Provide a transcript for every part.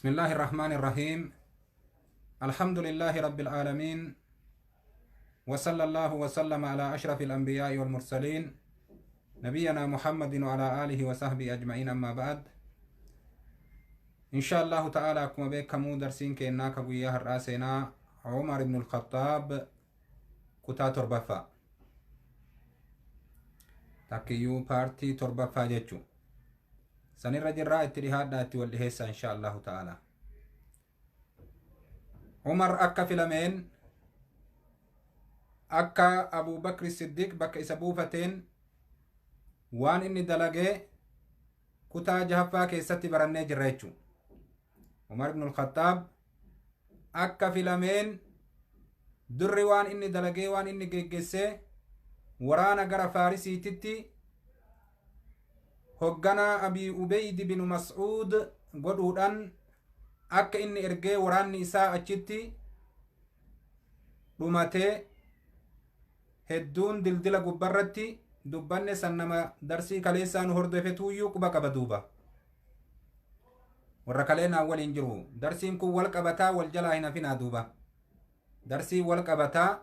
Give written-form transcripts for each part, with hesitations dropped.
بسم الله الرحمن الرحيم. الحمد لله رب العالمين، وصلى الله وسلم على أشرف الأنبياء والمرسلين، نبينا محمد وعلى آله وصحبه أجمعين. أما بعد، إن شاء الله تعالى akkuma beekamu darsiin keenna ka guyyaa har'aa seenaa Umar ibn al-Khattaab kutaa torbaffaa, takkiyyuu paartii torbaffaa jechuu sanirra jirraa. Itti dhihaadhaa, itti wal dhiheessa إن شاء الله تعالى. Umar akka filameen, akka Abu Bakri Siddiq bakka isa buufateen, waan inni dalagee kutaa jahaffaa keessatti barannee jirra jechuu. Umar ibn al-Khattaab akka filameen durri waan inni dalagee, waan inni geggeessee, waraana gara Faarisiititti hogganaa Abii Ubeydi bin Mas'uud godhuudhaan akka inni ergee waraanni isaa achitti dhumatee hedduun dildila gubbarratti dubbanne. San nama darsii kaleessaa nu hordofetuuyyuu quba qaba duuba. Warra kaleenaan waliin jiru, darsiin kun wal qabataa, wal jalaa hin hafinaa duuba. Darsii wal qabataa,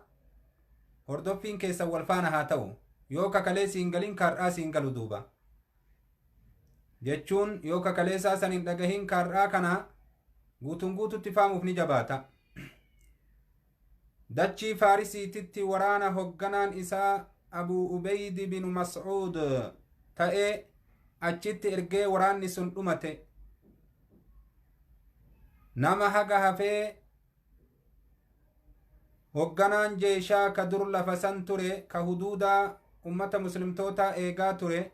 hordoffiin keessan wal faana haa ta'u. Yoo kakalee siin galin, kaar'aa siin galu duuba. Jechuun yoo kakaleessaa san hin dhagahin, kaar'aa kana guutuun guututti faamuuf ni jabaata. Dachii Faarisiititti waraana hogganaan isaa Abu Ubeydi bin Mas'uud ta'ee achitti ergee waraanni sun dhumate. Nama haga hafee hogganaan jeeshaa ka dur lafa san ture, ka huduudaa ummata muslimtootaa eegaa ture,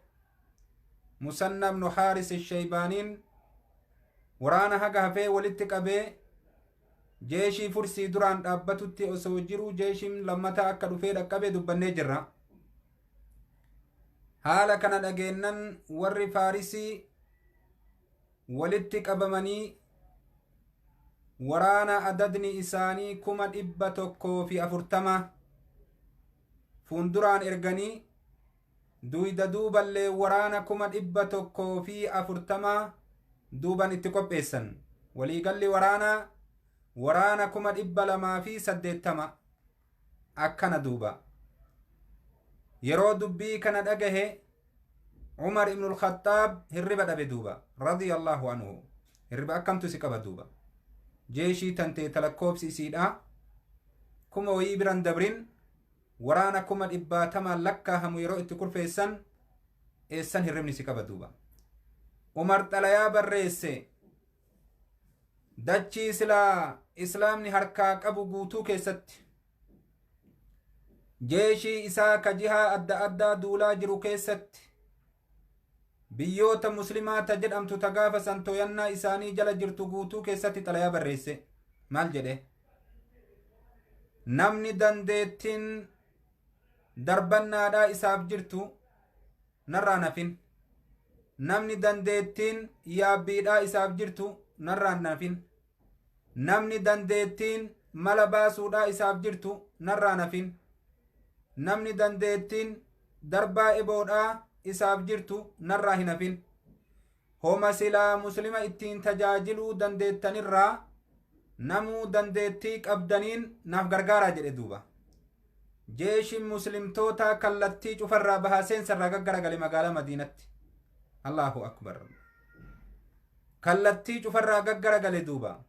Musanna ibnu Haaris Sheybaaniin waraana haga hafee walitti qabee jeeshii Fursii duraan dhaabbatutti osoo jiruu jeeshiin lammataa akka dhufee dhaqqabe dubbannee jirra. Haala kana dhageennan warri Faarisii walitti qabamanii waraana adadni isaanii 140,000 fuulduraan erganii, duyda duuballee waraana 140,000 duuban itti qopheessan. Waliigalli waraanaa waraana 280,000 akkana duuba. Yeroo dubbii kana dhagahe Umar ibnul Khattaab hirriba dhabe duuba, رضي الله عنه. Hirriba akkamtu si qaba duuba, jeeshii tantee talakkoobsi isiidha kuma wayii biran dabrin, waraana kuma dhibbaatamaan lakkaahamu yeroo itti kurfeessan, eessan hirribni si qaba duuba? Umar xalayaa barreesse. Dachii silaa Islaamni harkaa qabu guutuu keessatti, jeeshii isaa ka jihaa adda addaa duulaa jiru keessatti, biyyoota Muslimaa ta jedhamtu ta gaafa san to'annaa isaanii jala jirtu guutuu keessatti xalayaa barreesse. Maal jedhe? Namni dandeettiin darbannaadhaa isaaf jirtu narraa nafin, namni dandeettiin yaabbiidhaa isaaf jirtu narraa nafin, namni dandeettiin mala baasuudhaa isaaf jirtu narraa nafin, namni dandeettiin darbaa eboodhaa isaaf jirtu narraa hin hafin. Homa silaa Muslima ittiin tajaajiluu dandeettanirraa namuu dandeettii qabdaniin naaf gargaaraa jedhe duuba. Jeeshin Muslimtoota kallattii cufarraa bahaa seensarraa gaggaragale magaalaa Madiinatti. الله أكبر. Kallattii cufarraa gaggaragale duuba.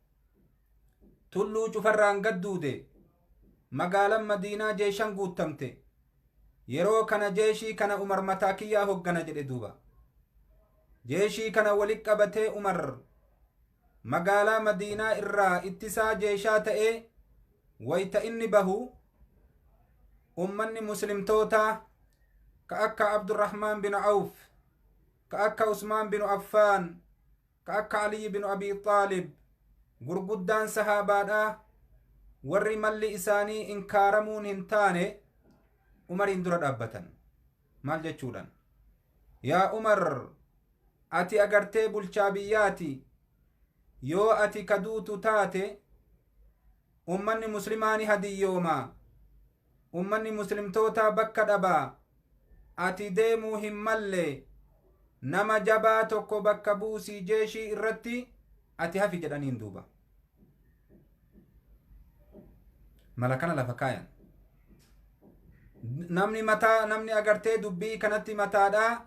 Tulluu cufarraan gadduude. Magaalaan Madiinaa jeeshan guuttamte. Yeroo kana jeeshii kana Umar mataa kiyyaa hoggana jedhe duuba. Jeeshii kana walit qabatee Umar magaalaa Madiinaa irraa ittisaa jeeshaa ta'ee wayta inni bahu, ummanni Muslimtootaa ka akka Abdurrahmaan bin Awf, ka akka Usmaan bin Affaan, ka akka Aliyi bin Abi Xaalib, gurguddaan sahaabaadhaa, warri malli isaanii inkaaramuun hin taane, Umariin dura dhaabbatan. Maal jechuudhaan? Yaa Umar, ati agartee bulchaa biyyaati. Yoo ati kaduutu taate, ummanni Muslimaa ni hadiyyooma, ummanni Muslimtoota bakka dhabaa. Ati deemuu hin malle. Nama jabaa tokko bakka buusii jeeshii irratti. Ati hafi jedhaniin duuba. Mala kana lafa kaayan. Namni mataa namni agartee dubbii kanatti mataadhaa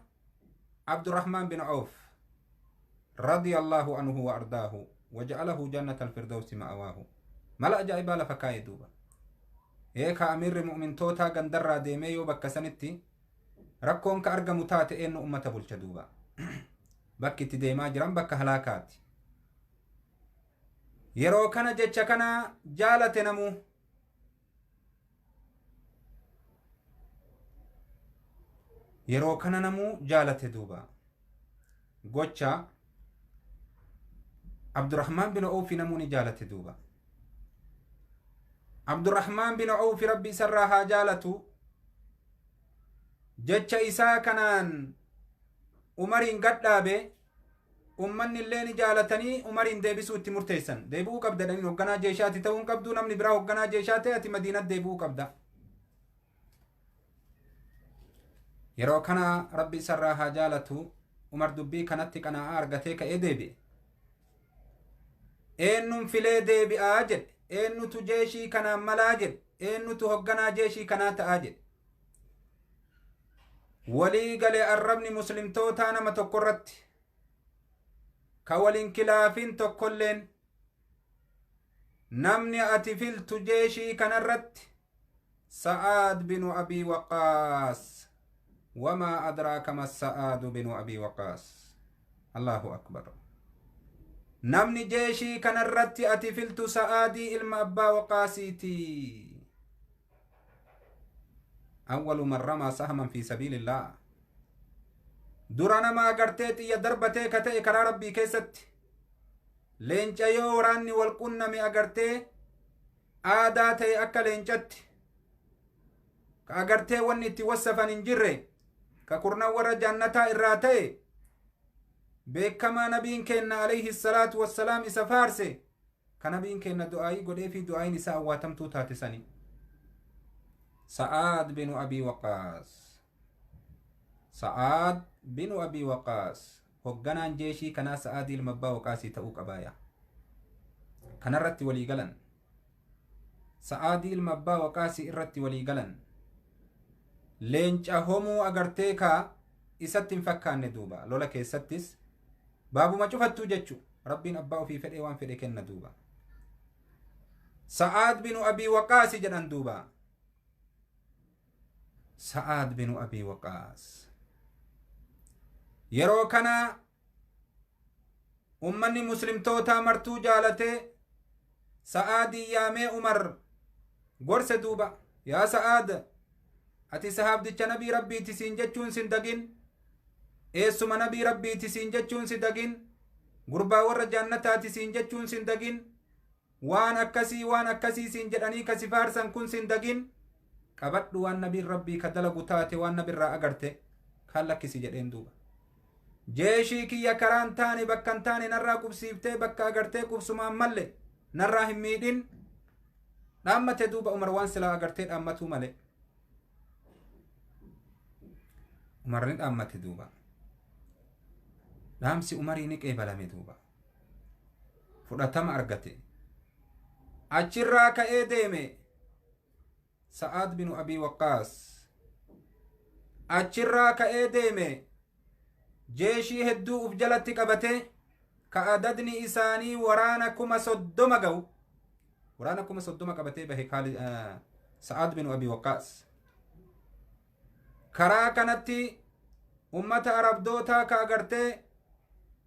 Abdurrahmaan bin Awf radiyallahu anhu wa ardaahu waja'alahu jannata alfirdawsi ma'awaahu. Mala ajaa'ibaa lafa kaaye duuba. Eeka amiirri mu'mintootaa gandarraa deemee yoo bakka sanitti rakkoon ka argamu taate eenyu ummata bulcha duuba. Bakki itti deemaa jiran bakka halaakaati. Yeroo kana jecha kana jaalate namuu. Yeroo kana namuu jaalate duuba. Gocha Abdurrahmaan bin Awfi namuu ni jaalate duuba. Abdurrahmaan bin Awfi rabbi isarraa haa jaalatu. Jecha isaa kanaan Umariin gadhaabe ummanni illee ni jaalatanii Umariin deebisuu itti murteessan. Deebi'uu qabda jedhaniin hoogganaa jeeshaati ta'uu hin qabdu namni biraa hoogganaa jeeshaa ta'e ati Madiinatti deebi'uu qabda. Yeroo kana rabbi isarraa haa jaalatu Umar dubbii kanatti qanaa'aa argatee ka'ee deebi'e. Eenyuun filee deebi'aa jedhe. Eenyutu jeeshii kanaan malaa jedhe. Eenyutu hoogganaa jeeshii kanaa ta'aa jedhe. Walii galee arrabni muslimtootaa nama tokko irratti ka waliin kilaafin tokkolleen namni ati filtu jeeshii kanarratti Sa'aad binu Abii Waqaas. Wamaa adraaka ma Sa'aadu binu Abii Waqaas. Allahu akbar. Namni jeeshii kanarratti ati filtu Sa'aadii ilma abbaa Waqaasiiti. Awwalu man ramaa sahman fi sabiilillah. Dura nama agartee xiyya darbatee ka ta'e karaa rabbii keessatti. Leenca yoo waraanni wal qunname agartee aadaa ta'e akka leencatti. Ka agartee wanni itti wassafan hin jirre ka kurnan warra jannataa irraa ta'e beekamaa nabiin kenna alayhi salaatu wassalaam isa faarse ka nabiin kenna du'aayii godhee fi du'aayiin isaa awwaatamtuu taate sani. Sa'aad binu Abii Waqaas. Sa'aad binu Abii Waqaas. Hogganaan jeeshii kanaa Sa'aadii ilma abbaa Waqaasii ta'uu qabaaya. Kanarratti walii galan. Sa'aadii ilma abbaa Waqaasii irratti walii galan. Leenca homuu agartee kaa isatti hin fakkaanne duuba. Lola keessattis baabuma cufattuu jechu. Rabbiin abbaa ofii fedhee waan fedhe kenna duuba. Sa'aad binu Abii Waqaasi jedhan duuba. Sa'aad binu Abii Waqaas. Yeroo kana ummanni muslimtootaa martuu jaalatee Sa'aadii yaamee Umar gorse duuba. Yaa Sa'aad, ati sahaabdicha nabii rabbiiti siin jechuun sin dagin. Eessuma nabii rabbiiti siin jechuun si dagin. Gurbaa warra jannataati siin jechuun sin dagin. Waan akkasii siin jedhanii kasi faarsan kun sin dagin. Qabadhu waan nabiin rabbii ka dalagu taate waan nabirraa agarte kan lakkisi jedheen duuba. Jeeshii kiyya karaan taane bakka hin taane narraa qubsiiftee bakka agartee qubsumaan malle narraa hin miidhin. Dhaammate duuba Umar waan silaa agartee dhaammatuu malee. Umar ni dhaammate duuba. Dhaamsi Umarii ni qeebalame duuba. Fudhatama argate. Achirraa ka'ee deeme Sa'aad binu Abii Waqaas. Achirraa ka'ee deeme jeeshii hedduu uf jalatti qabate ka adadni isaanii waraana 30,000 ga'u. Waraana 30,000 qabatee bahe Sa'aad binu Abii Waqaas. Karaa kanatti ummata Arabdootaa ka agartee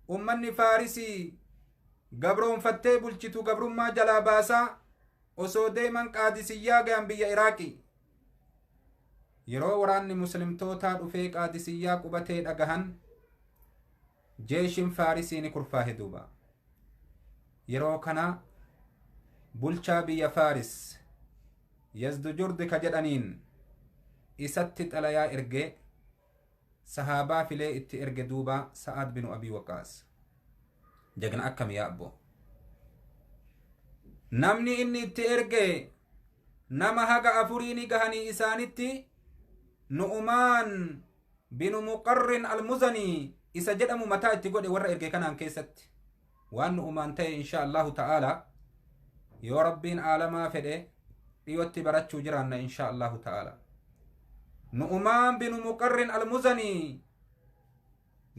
ummanni Faarisii gabroonfattee bulchitu gabrummaa jalaa baasaa osoo deeman Qaadisiyyaa gahan biyya Iraaqii. Yeroo waraanni muslimtootaa dhufee Qaadisiyyaa qubatee dhagahan jeeshin Faarisii ni kurfaahe duuba. Yeroo kana bulchaa biyya Faaris Yazdujurdi ka jedhaniin isatti xalayaa ergee sahaabaa filee itti erge duuba Sa'aad binu Abii Waqaas. Jagna akkam yaa abbo. Namni inni itti erge nama haga afurii ni gahanii isaanitti Nu'umaan binu Muqarrin al-Muzanii isa jedhamu mataa itti godhe warra erge kanaan keessatti. Waan Nu'umaan ta'e insha Allahu ta'ala yoo Rabbiin aalamaa fedhe dhiyootti barachuu jiraanna insha Allahu ta'ala. Nu'umaan binu Muqarrin Almuzanii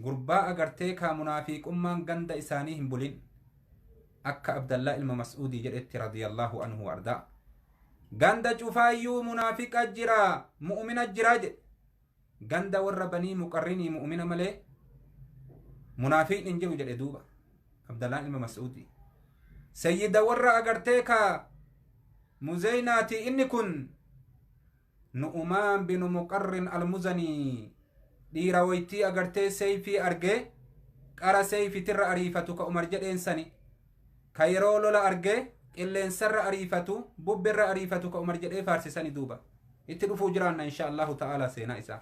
gurbaa agartee kaa munaafiqummaan ganda isaanii hin bulin, akka Abdallaa ilma Mas'uudii jedhetti radiyallahu anhu ardaa. Ganda cufaayyuu munaafiqa jira, mu'mina jira jedhe. Ganda warra Banii Muqarrinii mu'mina malee munaafiqni hin jiru jedhe duuba Abdallaan ilma Mas'uudii. Sayyida warra agartee kaa Muzeynaati inni kun Nu'umaan binu Muqarrin Almuzanii, dhiira waytii agartee seeyfii argee qara seeyfitirra ariifatu ka Umar jedheen sani, ka yeroo lola argee qilleensarra ariifatu, bubberra ariifatu ka Umar jedhee faarsisani duuba. Itti dhufuu jiraanna insha Allahu ta'ala seenaa isaa.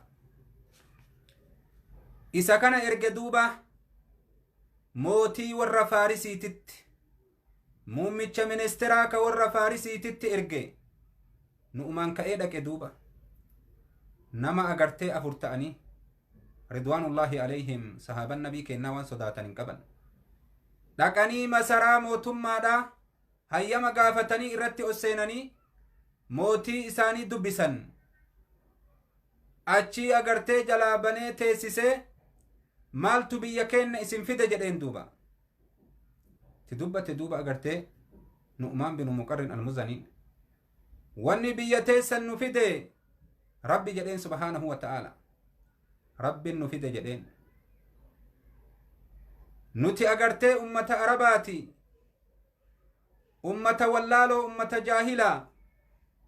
Isa kana erge duuba mootii warra Faarisiititti, muummicha ministeeraa ka warra Faarisiititti erge. Nu'umaan ka'ee dhaqe duuba. Nama agartee 4 ta'anii ridwaanullaahi alayhim, sahaaban nabii kennaa waan sodaatan hin qaban. Dhaqanii masaraa mootummaadhaa hayyama gaafatanii irratti ol seenanii mootii isaanii dubbisan. Achii agartee jalaa banee teessisee, maaltu biyya keenya isin fide jedheen duuba. Itti dubbate duuba agartee Nu'umaan binu Muqarrin Almuzaniin. Wanni biyya teessan nu fide Rabbi jedheen subhaanahu wa ta'ala. Rabbiin nu fide jedheen. Nuti agartee ummata Arabaati. Ummata wallaaloo, ummata jaahilaa.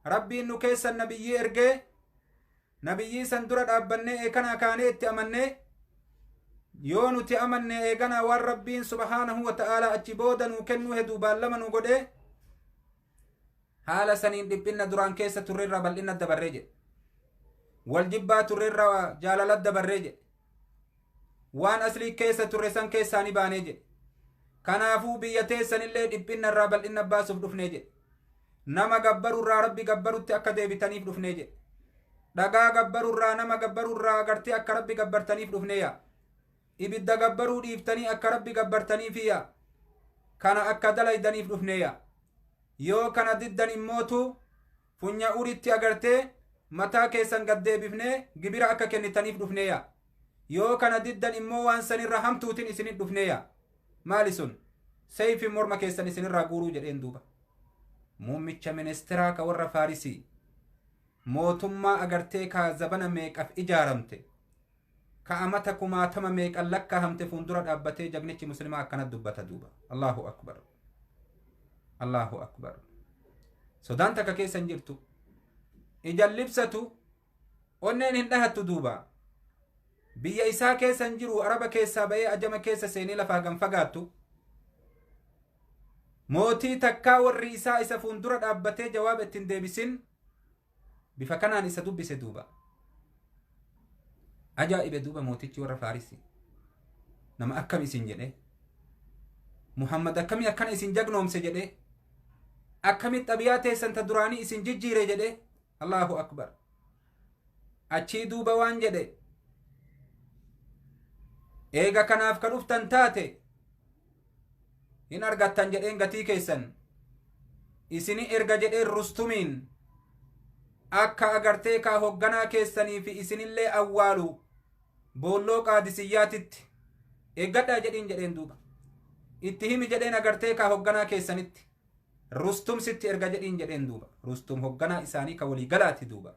Rabbiin nu keessan nabiyyii ergee, nabiyyii san dura dhaabbannee eekanaa kaanee itti amannee, yoo nuti amanne eeganaa waan Rabbiin subhaanahu wa ta'ala achi booda nuu kennuu heduu baallama nu godhee, haala saniin dhiphinna duraan keessa turreerraa bal'inna dabarree jedhe. Wal jibbaa turreerraa jaalala dabarree jedhe. Waan aslii keessa turre san keessaa ni baanee jedhe. Kanaafuu biyya teessanillee dhiphinna irraa bal'inna baasuuf dhufnee jedhe. Nama gabbarurraa Rabbi gabbarutti akka deebitaniif dhufnee jedhe. Dhagaa gabbarurraa, nama gabbarurraa agartee akka Rabbi gabbartaniif dhufnee yaa. Ibidda gabbaruu dhiiftanii akka Rabbi gabbartaniif yaa. Kana akka dalaydaniif dhufnee yaa. Yoo kana diddan immootu funya uritti agartee mataa keessan gad deebifnee gibira akka kennitaniif dhufnee yaa. Yoo kana diddan immoo waan sanirra hamtuutin isinit dhufnee yaa. Maali sun? Seeyfin morma keessan isinirraa guuruu jedheen duuba. Muummicha ministeeraa ka warra Faarisii, mootummaa agartee ka zabana meeqaf ijaaramte, ka amata kumaatama meeqan lakkaa'amte fuuldura dhaabbatee jagnichi muslimaa akkanat dubbata duuba. Allahu akbar. Allahu akbar. Sodaan takka keessa hin jirtu. Ijaan libsatu, onneen hin dhahattu duuba. Biyya isaa keessa hin jiru, Araba keessaa ba'ee ajama keessa seenee lafaa gan fagaattu. Mootii takkaa warri isaa isa fuuldura dhaabbatee jawaaba ittiin deebisin bifa kanaan isa dubbise duuba. Ajaa'ibe duuba mootichi warra Faarisi. Nama akkam isin jedhe? Muhammad akkamii akkana isin jagnoomse jedhe? Akkamitti xabiyaa teessan ta duraanii isin jijjiire jedhe? Allahu akbar. Achii duuba waan jedhe, eega kanaaf ka dhuftan taate hin argattan jedheen gatii keessan. Isini erga jedheen Rustumiin akka agartee kaa hogganaa keessanii fi isinillee awwaalu boolloo Qaadisiyyaatitti eeggadhaa jedhiin jedheen duuba. Itti himi jedheen agartee kaa hogganaa keessanitti. Rustum sitti erga jedhiin jedheen duuba. Rustum hogganaa isaanii ka walii galaati duuba.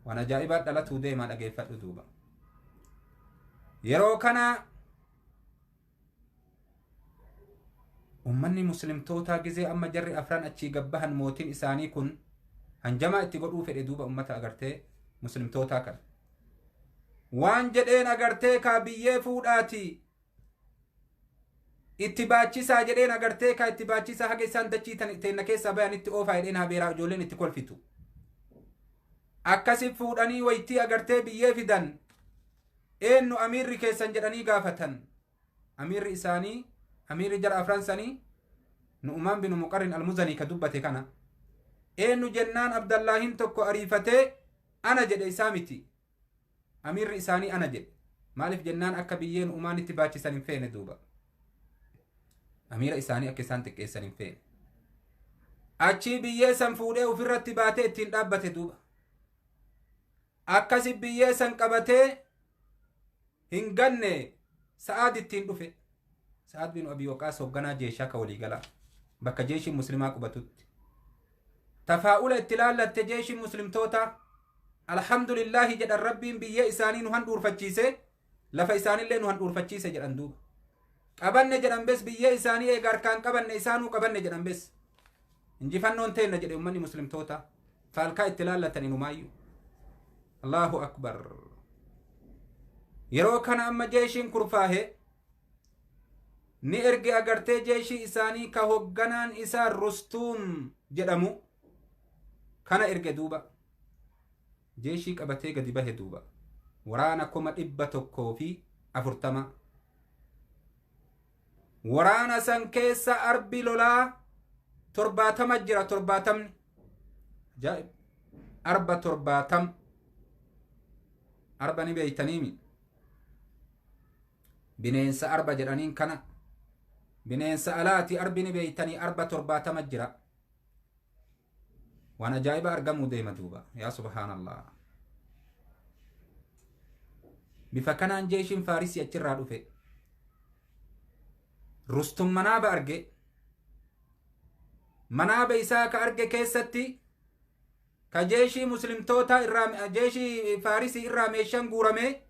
Waan ajaa'ibaa dhalatuu deemaa dhageeffadhu duuba. Yeroo kana ummanni muslimtootaa gizee amma jarri afran achii gabbahan mootiin isaanii kun hanjamaa itti godhuu fedhe duuba ummata agartee muslimtootaa kana. Waan jedheen agartee kaa biyyee fuudhaati itti baachisaa jedheen agartee kaa itti baachisaa haga isaan dachii teenna keessaa bayanitti oofaa jedheen habeeraa ijoolleen itti kolfitu. Akkasi fuudhanii waytii agartee biyyee fidan eenyu amiirri keessan jedhanii gaafatan. Amiirri isaanii, amiirri jara afran sanii Nu'umaan binu Muqarrin Almuzanii ka dubbate kana. Eenyu jennaan Abdallaahin tokko ariifatee ana jedhe, isaa miti. Amiirri isaanii ana jedhe. Maaliif jennaan akka biyyee Nu'umaan itti baachisan hin feene duuba. Amiira isaanii akka isaan xiqqeessan hin feene. Achii biyyee san fuudhee ofirratti baatee ittiin dhaabbate duuba. Akkasi biyyee san qabatee hin ganne Sa'aad ittiin dhufe. Sa'aad bin Abii Waqaas hoogganaa jeeshaa ka waliigalaa bakka jeeshiin muslimaa qubatutti. Tafaa'ula itti laallatte jeeshiin muslimtoota, alhamdulillaahi jedhan, Rabbiin biyyee isaanii nu handhuurfachiise, lafa isaanillee nu handhuurfachiise jedhan duuba. Qabanne jedhan bes, biyyee isaanii eega harkaan qabanne, isaanuu qabanne jedhan bes. Injifannoon teenna jedhe ummanni muslimtoota, faalkaa itti laallatan inumaayyuu. Allahu akbar. Yeroo kana amma jeeshiin kurfaahe ni erge agartee jeeshii isaanii ka hogganaan isaa Rustuum jedhamu kana erge duuba. Jeeshii qabatee gadi bahe duuba. Waraana 140,000. Waraana san keessa arbi lolaa 70 jira, 70ni. Ajaa'ib! Arba 70. Arba ni beeytaniimi. Bineensa arba jedhaniin kana. Bineensa alaati arbi, ni beeytanii, arba 70 jira. Waan ajaa'iba argamuu deema duuba. Yaa subhaanallah. Bifa kanaan jeeshiin Faarisii achirraa dhufe. Rustum manaaba arge. Manaaba isaa ka arge keessatti ka jeeshii muslimtoota irraa, jeeshii Faarisii irraa meeshaan guurame,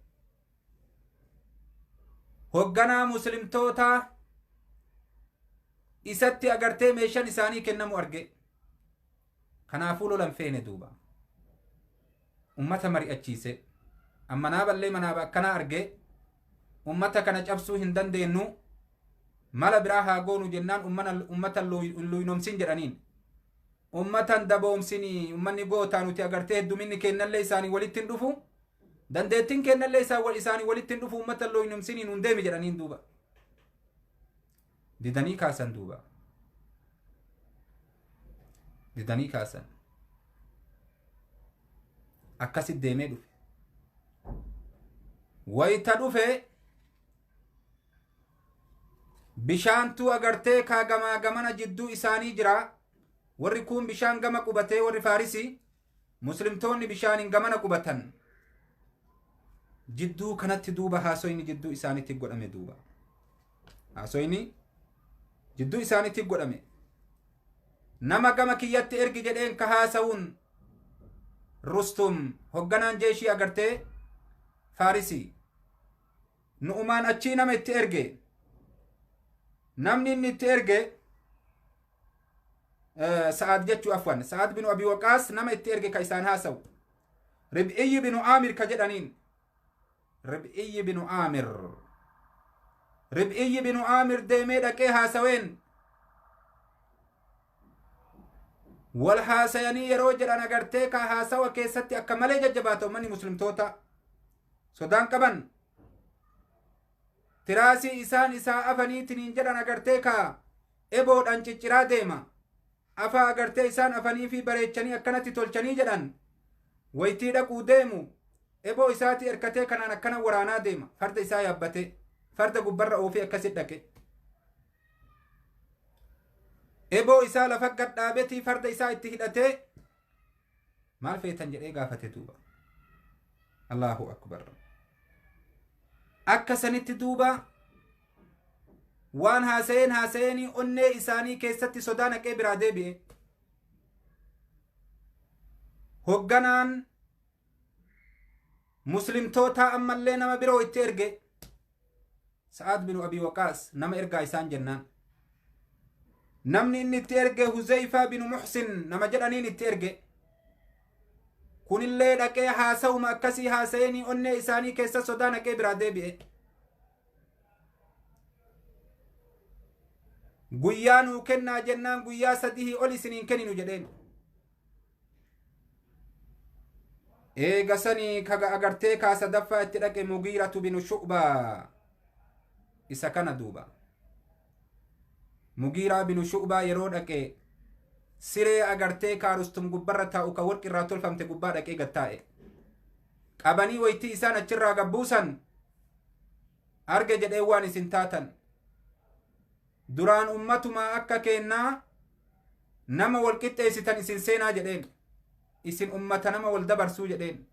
hogganaa muslimtoota isatti agartee meeshaan isaanii kennamu arge. Kanaafuu lolan feene duuba. Ummata mari'achiise. Amma naaballee manaaba akkanaa arge, ummata kana cabsuu hin dandeenyu, mala biraa haa goonu jennaan, ummata hin luynomsin jedhaniin. Ummatan daboomsinii, ummanni gootaa, nuti agartee hedduminni kennallee isaanii walitti hin dhufu. Dandeettiin kennallee isaanii walitti hin dhufu, ummata luynomsinii nun deemi jedhaniin duuba. Didanii kaasan duuba. Didanii kaasan. Akkasit deemee dhufe. Wayita dhufe bishaantuu agartee kaa gamaa gamana jidduu isaanii jira. Warri kuun bishaan gama qubatee, warri Faarisii, muslimtoonni bishaaniin gamana qubatan. Jidduu kanatti duuba haasoyni jidduu isaaniitti godhame duuba. Haasoyni jidduu isaaniitti godhame. Nama gama kiyyatti ergi jedheen ka haasawuun Rustum, hogganaan jeeshii agartee Faarisii. Nu'umaan achii nama itti erge. Namni inni itti erge Sa'aad jechuu, afwan, Sa'aad binu Abi Waqaas nama itti erge ka isaan haasawu. Rib'iyyi binu Aamir ka jedhaniin. Rib'iyyi binu Aamir. Rib'iyyi binu Aamir deemee dhaqee haasaween. Wal haasayanii yeroo jedhan agartee ka haasawa keessatti akka malee jajjabaata uummanni muslimtoota. Sodaan qaban. Tiraasii isaan isaa afaniitiniin jedhan agartee ka eboodhaan cicciraa deema. Afaa agartee isaan afanii fi bareechanii akkanatti tolchanii jedhan. Waytii dhaquu deemu eboo isaatii erkatee kanaan akkana waraanaa deema. Farda isaa yaabbatee farda gubbarra oofee akkasit dhaqe. Eboo isaa lafa gad dhaabetii farda isaa itti hidhatee, maal feetan jedhee gaafate duuba. Allahu akbar. Akka sanitti duuba waan haasa'een haasa'eenii onnee isaanii keessatti sodaa naqee biraa deebi'e. Hogganaan muslimtoota ammallee nama biroo itti erge. Sa'aad binu Abii Waqaas nama ergaa isaan jennaan. Namni inni itti erge Huzeyfaa binu Muhsin nama jedhaniin itti erge. Kunillee dhaqee haasawuma akkasii haasa'eenii onnee isaanii keessa sodaa naqee biraa deebi'e. Guyyaa nuu kennaa jennaan, guyyaa 3 ol isiniin kenninu jedheen. Eega sanii kaga agartee kaa sadaffaa itti dhaqe Mugiiratu binu Shu'baa isa kana duuba. Mugiiraa binu Shu'baa yeroo dhaqe siree agartee kaa Rustum gubbarra taa'u ka warqi irraa tolfamte gubbaa dhaqee gad taa'e. Qabanii waytii isaan achirraa gabbuusan, arge jedhee waan isin taatan. Duraan ummatumaa akka keennaa nama wal qixxeessitan isin seenaa jedheen. Isin ummata nama wal dabarsuu jedheen.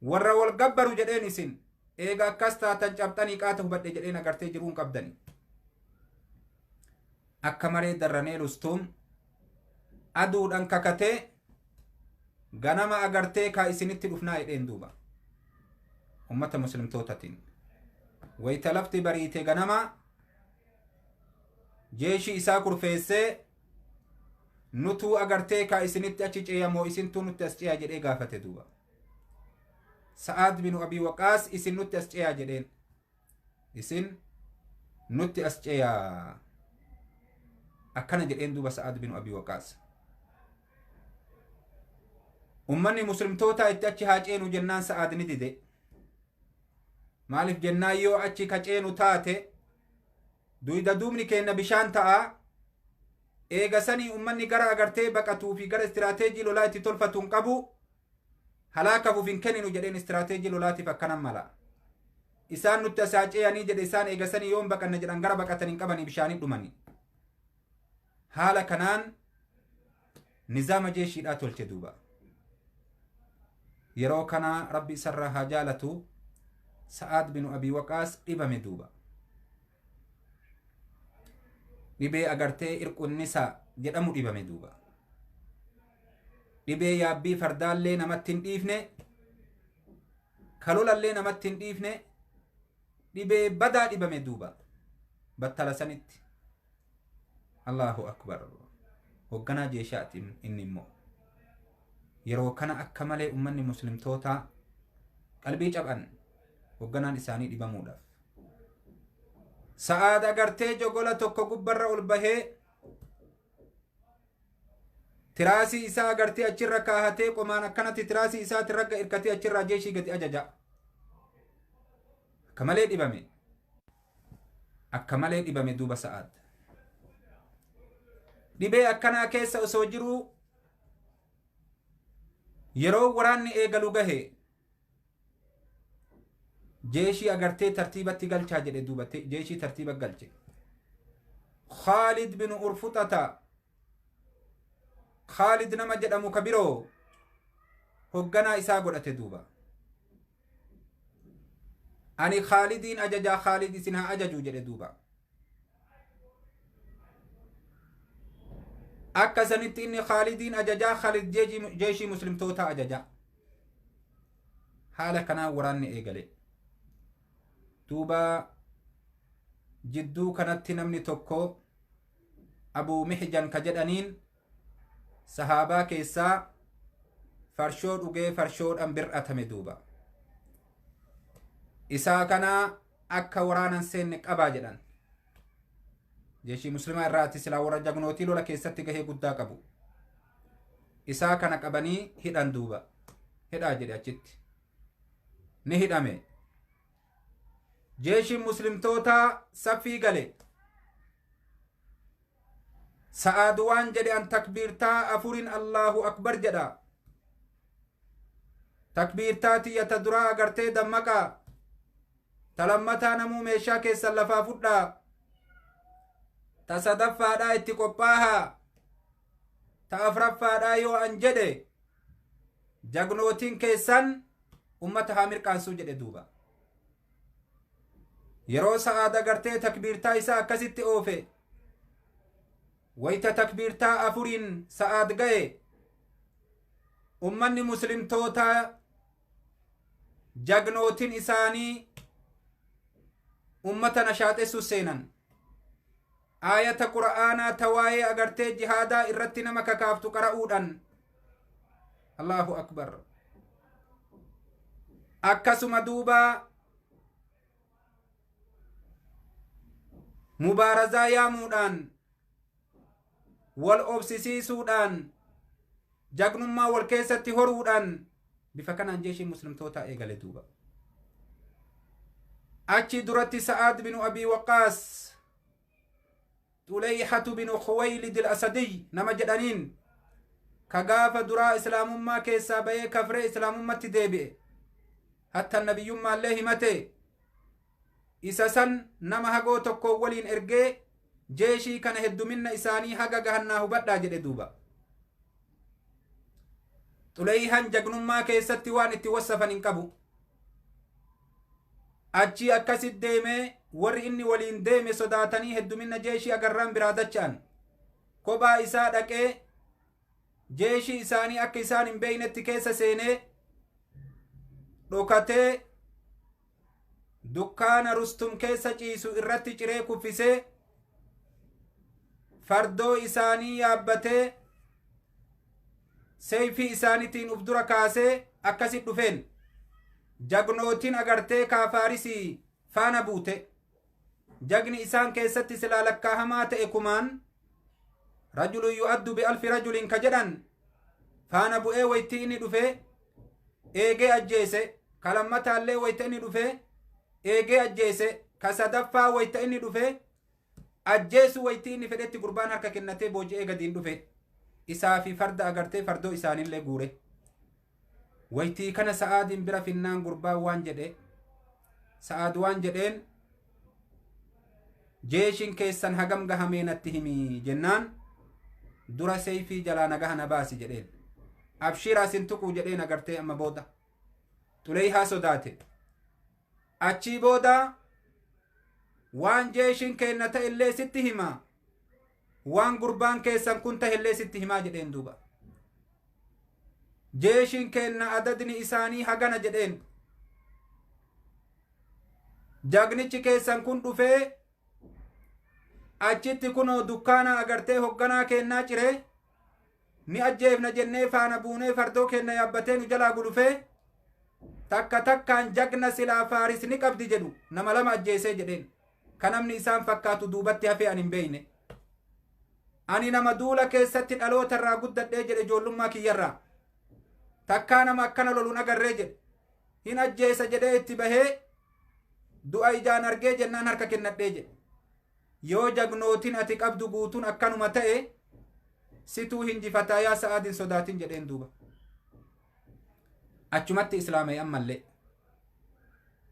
Warra wal gabbaru jedheen. Isin eega akkas taatan cabxanii qaata hubadhe jedheen, agartee jiruun qabdani. Akka maree darranee Rustuum aduudhaan kakatee ganama agartee kaa isinitti dhufnaa jedheen duuba. Ummata muslimtootatiin wayita lafti bariite ganama jeeshii isaa kurfeessee, nutuu agartee kaa isinitti achi ceeyamoo isintuu nutti as ceeya jedhee gaafate duuba. Sa'aad binu Abii Waqaas isin nutti as ceeyaa jedheen. Isin nutti as ceeyaa akkana jedheen duuba Sa'aad binu Abii Waqaas. Ummanni muslimtoota itti achi haa ceenu jennaan Sa'aad ni dide. Maaliif jennaan, yoo achi ka ceenu taate duyda duubni keenna bishaan ta'a. Eega sanii ummanni gara agartee baqatuu fi gara istiraateejii lolaa itti tolfatu hin qabu. Halaakafuuf hin kenninu jedheen. Istiraateejii lolaatiif akkanan mala. Isaan nutti as haa ceeyanii jedhe. Isaan eega sanii yoon baqanna jedhan gara baqatan hin qabanii, bishaanii dhumanii. Haala kanaan nizaama jeeshiidhaa tolche duuba. Yeroo kana Rabbi isarraa haa jaalatu, Sa'aad binu Abii Waqaas dhibame duuba. Dhibee agartee irqunnisaa jedhamu dhibame duuba. Dhibee yaabbii fardaallee namatti hin dhiifne, kalolallee namatti hin dhiifne, dhibee badaa dhibame duuba battala sanitti. Allahu akbar! Hoogganaa jeeshaati inni immoo. Yeroo kana akka malee ummanni muslimtootaa qalbii caban hoogganaan isaanii dhibamuudhaaf. Sa'aad agartee jogola tokko gubbarra ol bahee tiraasii isaa agartee achirra kaahatee, qomaan akkanatti tiraasii isaati ragga irkatee achirraa jeeshii gadi ajaja. Akka malee dhibame. Akka malee dhibame duuba Sa'aad. Dhibee akkanaa keessa osoo jiruu yeroo waraanni eegalu gahe, jeeshii agartee tartiibatti galchaa jedhe duuba. Jeeshii tartiiba galche. Khaalid bin Urfuxata, Khaalid nama jedhamu ka biroo hogganaa isaa godhate duuba. Ani Khaalidiin ajajaa, Khaalid isin haa ajajuu jedhe duuba. Akka sanitti inni Khaalidiin ajajaa, Khaalid jeeshii muslimtoota ajajaa. Haala kanaan waraanni eegale duuba. Jidduu kanatti namni tokko Abuu Mihjan ka jedhaniin sahaabaa keessaa farshoo dhugee farshoodhaan bir'atame duuba. Isaa kana akka waraanan seenne qabaa jedhan. Jeeshii muslimaa irraati silaa warra jagnootii lola keessatti gahee guddaa qabu. Isaa kana qabanii hidhan duuba. Hidhaa jedhe, achitti ni hidhame. Jeeshiin muslimtootaa saffii gale. Sa'aad waan jedhe, an takbiirtaa afurin Allahu akbar jedha. Takbiirtaa tiyya ta duraa agartee dammaqaa, ta lammataa namuu meeshaa keessan lafaa fudhaa, ta sadaffaadhaa itti qophaahaa, ta afraffaadhaa yoo an jedhe jagnootiin keessan ummata haa mirqaansuu jedhe duuba. Yeroo Sa'aad agartee takbiirtaa isaa akkasitti oofe, wayta takbiirtaa afuriin Sa'aad ga'e, ummanni muslimtootaa jagnootiin isaanii ummata nashaaxessu seenan. Aayata Qura'aanaa ta waa'ee agartee jihaadaa irratti nama kakaaftu qara'uudhaan. Allahu akbar! Akkasuma duuba mubaarazaa yaamuudhaan, wal obsisiisuudhaan, jagnummaa wal keessatti horuudhaan, bifa kanaan jeeshiin muslimtootaa eegale duuba. Achi duratti Sa'aad binu Abii Waqaas Xuleyhatu binu Khuwaylid al-Asadiy nama jedhaniin, ka gaafa duraa islaamummaa keessaa bahee kafree islaamummatti deebi'e, hatta nabiyyummaallee himate, isa san nama hagoo tokko waliin ergee. Jeeshii kana hedduminna isaanii haga gahannaa hubadhaa jedhe duuba. Xuleyhaan jagnummaa keessatti waan itti wassafan hin qabu. Achi akkasit deemee warri inni waliin deeme sodaatanii hedduminna jeeshii agarraan biraa dacha'an. Kophaa isaa dhaqee jeeshii isaanii akka isaan hin beeynetti keessa seenee dhokatee dukkaana Rustum keessa ciisu irratti ciree kuffisee fardoo isaanii yaabbatee seeyfii isaaniitiin uf dura kaasee akkasit dhufeen. Jagnootiin agartee kaafaarisii faana buute. Jagni isaan keessatti silaa lakkaahamaa ta'e kumaan rajulun yu'addu bi'alfi rajulin ka jedhan faana bu'ee waytii inni dhufe eegee ajjeese. Ka lammataallee wayta inni dhufe eegee ajjeese. Ka sadaffaa wayta inni dhufe ajjeesu waytii inni fedhetti gurbaan harka kennatee booji'ee gadiin dhufe. Isaa fi farda agartee fardoo isaanillee guure. Waytii kana Sa'aadiin bira finnaan gurbaan waan jedhe, Sa'aad waan jedheen, jeeshin keessan hagam gahamee natti himi jennaan dura seeyfii jalaa nagaha na baasi jedheen. Abshiraa sin tuquu jedheen agartee amma booda Xuleyhaa sodaate. Achii booda waan jeeshin keenna ta'ellee sitti hima, waan gurbaan keessan kun ta'ellee sitti himaa jedheen duuba. Jeeshin keenna adadni isaanii hagana jedheen. Jagnichi keessan kun dhufee achitti kunoo dukkaana agartee hogganaa keennaa ciree ni ajjeefna jennee faana buunee fardoo keenna yaabbatee nu jalaa gulufee takka takkaan jagna silaa Faaris ni qabdi jedhu nama lama ajjeesee jedheen. Ka namni isaan fakkaatu duubatti hafee ani hin beeyne. Ani nama duula keessatti dhaloota irraa guddadhee jedhe ijoollummaa kiyyarraa. Takkaa nama akkana loluun agarree jedhe. Hin ajjeesa jedhee itti bahee du'a ijaan argee jennaan harka kennadhee jedhe. Yoo jagnootiin ati qabdu guutuun akkanuma ta'e situu hinjifataa yaa Sa'aadin sodaatin jedheen duuba. Achumatti islaamee ammallee.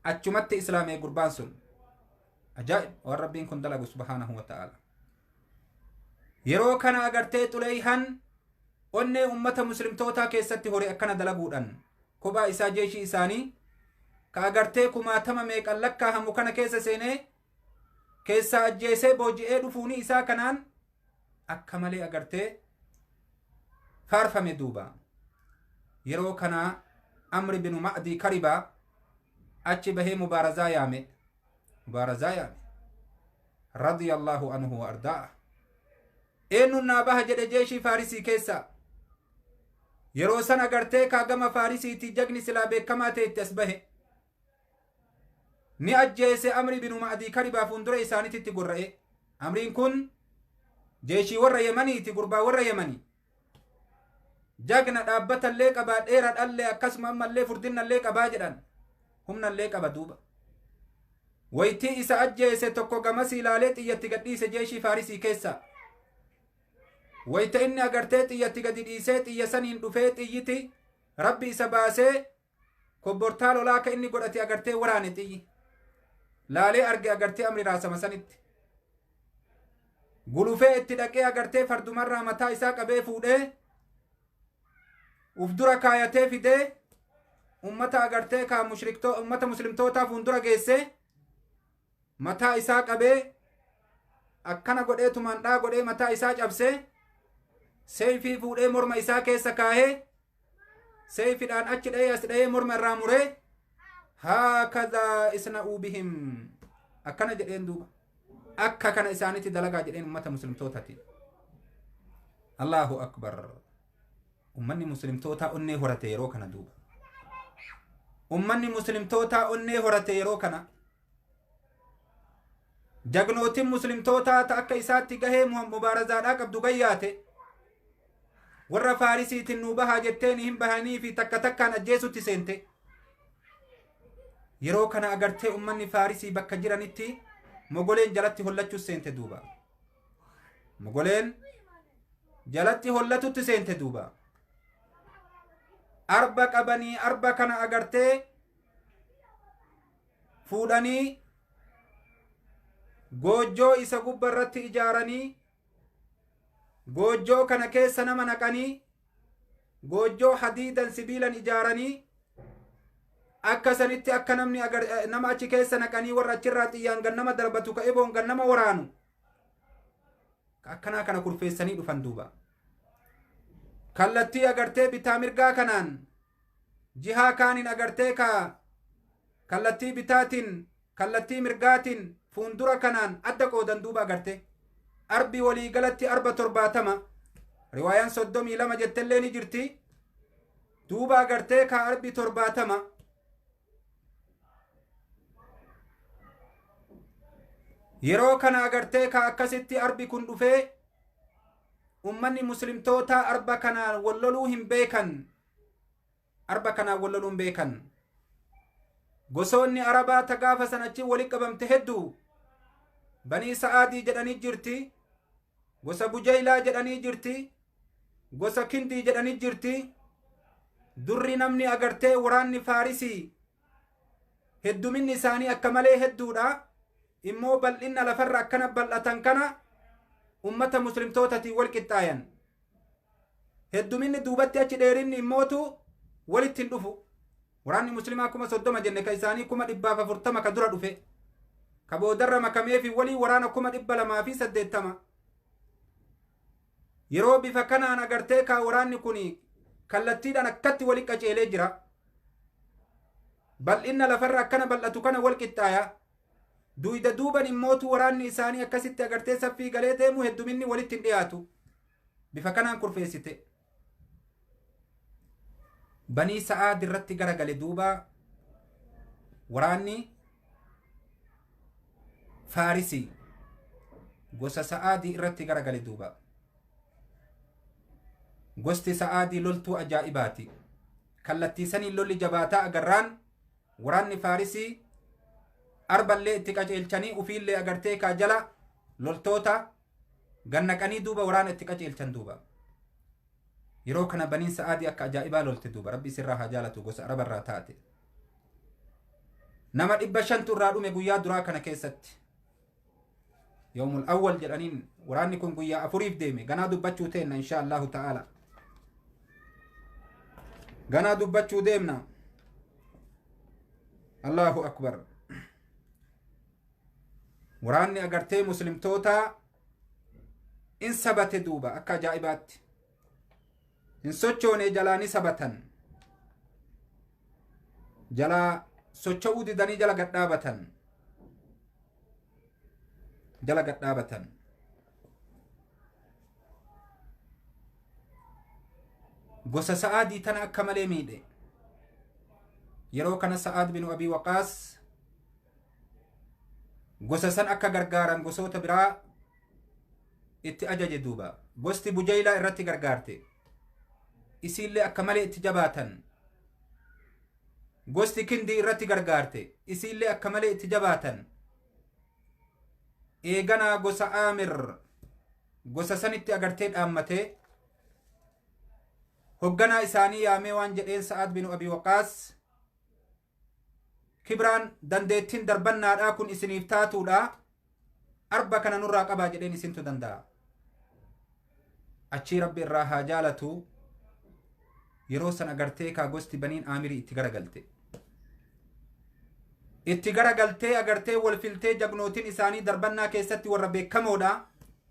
Achumatti islaamee gurbaan sun. Ajaa'ib waan Rabbiin kun dalagu subhaanahu wa ta'ala. Yeroo kana agartee Xuleyhaan onnee ummata muslimtootaa keessatti hore akkana dalaguudhaan kophaa isaa jeeshii isaanii ka agartee kumaatama meeqan lakkaahamu kana keessa seenee keessaa ajjeesee booji'ee dhufuuni isaa kanaan akka malee agartee faarfame duuba. Yeroo kana Amri binu Ma'dii Karibaa achi bahee mubaarazaa yaame. Mubaarazaa yaame. Radiyallahu anhu wa ardaa'a. Eenyuun naa baha jedhe jeeshii Faarisii keessa. Yeroo san agartee kaagama Faarisiitii jagni silaa beekamaa ta'e itti as bahe. Ni ajjeese Amri binu Ma'dii Karibaa fuuldura isaaniitti gorra'e. Amriin kun jeeshii warra Yemaniiti, gurbaa warra Yemanii. Jagna dhaabbatallee qabaa, dheeradhallee akkasuma ammallee furdinnallee qabaa jedhan. Humnallee qaba duuba. Waytii isa ajjeese tokko gamasii ilaalee xiyyatti gadhiise jeeshii Faarisii keessa. Wayta inni agartee xiyyatti gadi dhiisee xiyya saniin dhufee xiyyiti Rabbi isa baasee kobbortaa lolaa akka inni godhate agartee waraane xiyyi. Laalee arge agartee Amri raasama sanitti. Gulufee itti dhaqee agartee fardumarraa mataa isaa qabee fuudhee uf dura kaayatee fidee ummata agartee kaa mushriktoo ummata muslimtootaa fuuldura geessee mataa isaa qabee akkana godhee tumaan dhaa godhee mataa isaa cabsee seeyfii fuudhee morma isaa keessa kaahee seeyfidhaan achi dha'ee as dha'ee morma irraa muree haakadhaa isna'uu bihim akkana jedheen duuba. Akka kana isaanitti dalagaa jedheen ummata muslimtootaati. Allahu akbar. Ummanni muslimtootaa onnee horate yeroo kana duuba. Ummanni muslimtootaa onnee horate yeroo kana. Jagnootiin muslimtootaa ta akka isaatti gahee mubaarazaadhaa qabdu gayyaate. Warra Faarisiitiin nuu bahaa jetteen hin bahanii fi takka takkaan ajjeesutti seente. Yeroo kana agartee ummanni Faarisii bakka jiranitti mogoleen jalatti hollachuu seente duuba. Mogoleen jalatti hollatutti seente duuba. Arba qabanii arba kana agartee fuudhanii Goojjoo isa gubba irratti ijaaranii goojjoo kana keessa nama naqanii goojjoo hadiidan sibiilan ijaaranii akka sanitti akka namni nama achi keessa naqanii warra achirraa xiyyaan gannama darbatu ka eboon gannama waraanu akkanaa kana kurfeessanii dhufan duuba. Kallattii agartee bitaa mirgaa kanaan jihaa kaaniin agartee ka kallattii bitaatiin kallattii mirgaatiin fuundura kanaan adda qoodan duuba agarte arbi waliigalatti arba 70 riwaayaan 32 jettellee ni jirti duuba agartee ka arbi 70 yeroo kana agartee ka akkasitti arbi kun dhufee ummanni muslimtoota arba kanaan walloluu hin beekan arba kanaan walloluu hin beekan gosoonni arabaa ta gaafa san achi wali qabamte hedduu banii sa'aadii jedhanii jirti gosa bujaylaa jedhanii jirti gosa kindii jedhanii jirti durri namni agartee waraanni faarisii hedduminni isaanii akka malee hedduudha immoo bal'inna lafarra akkana bal'atan kana ummata muslimtootatiin wal qixxaayan hedduminni duubatti achi dheerinni immootu walitti hin dhufu waraanni muslimaa 30,000 jenne ka isaanii 140,000 ka dura dhufe ka boodarra makameefi walii waraana 280,000 yeroo bifa kanaan agartee ka waraanni kun kallattiidhaan akkatti wali qaceelee jira bal'inna lafarra akkana bal'atu kana wal qixxaaya duyda duuban immootu waraanni isaanii akkasitti agartee saffii galee deemu hedduminni walitti hin dhiyaatu bifa kanaan kurfeessite banii sa'aad irratti garagale duuba waraanni faarisii gosa sa'aadii irratti garagale duuba gosti sa'aadii loltuu ajaa'ibaati kallattii saniin lolli jabaataa agarraan waraanni faarisii arballee itti qaceelchanii ufiillee agartee kaa jala loltoota gannaqanii duuba waraana itti qaceelchan duuba yeroo kana baniin sa'aadii akka ajaa'ibaa lolte duuba rabbi isirraa haa jaalatu gosa arabarraa taate nama 500 irraa dhume guyyaa duraa kana keessatti yawmul awwal jedhaniin waraanni kun guyyaa 4 deeme ganaa dubbachuu teenna insha allahu ta'ala ganaa dubbachuu deemna allahu akbar waraanni agartee muslimtoota in sabate duuba akka ajaa'ibaatti hin sochoone jalaa ni sabatan jalaa socho'uu didanii jala gadhaabatan jala gadhaabatan gosa sa'aadii tana akka malee miidhe yeroo kana Sa'aad bin Abii Waqaas gosa san akka gargaaran gosoota biraa itti ajaje duuba gosti bujaylaa irratti gargaarte isiillee akka malee itti jabaatan gosti kindii irratti gargaarte isiillee akka malee itti jabaatan eeganaa gosa aamir gosa sanitti agartee dhaammatee hogganaa isaanii yaamee waan jedheen Sa'aad bin Abii Waqaas kibraan dandeettiin darbannaadhaa kun isiniif taatuudha arba kana nurraa qabaa jedheen isintu danda'a achii rabbi irraa haa jaalatu yeroo san agartee kaa gosti baniin aamirii itti garagalte itti garagaltee agartee wal filtee jagnootiin isaanii darbannaa keessatti warra beekamoodha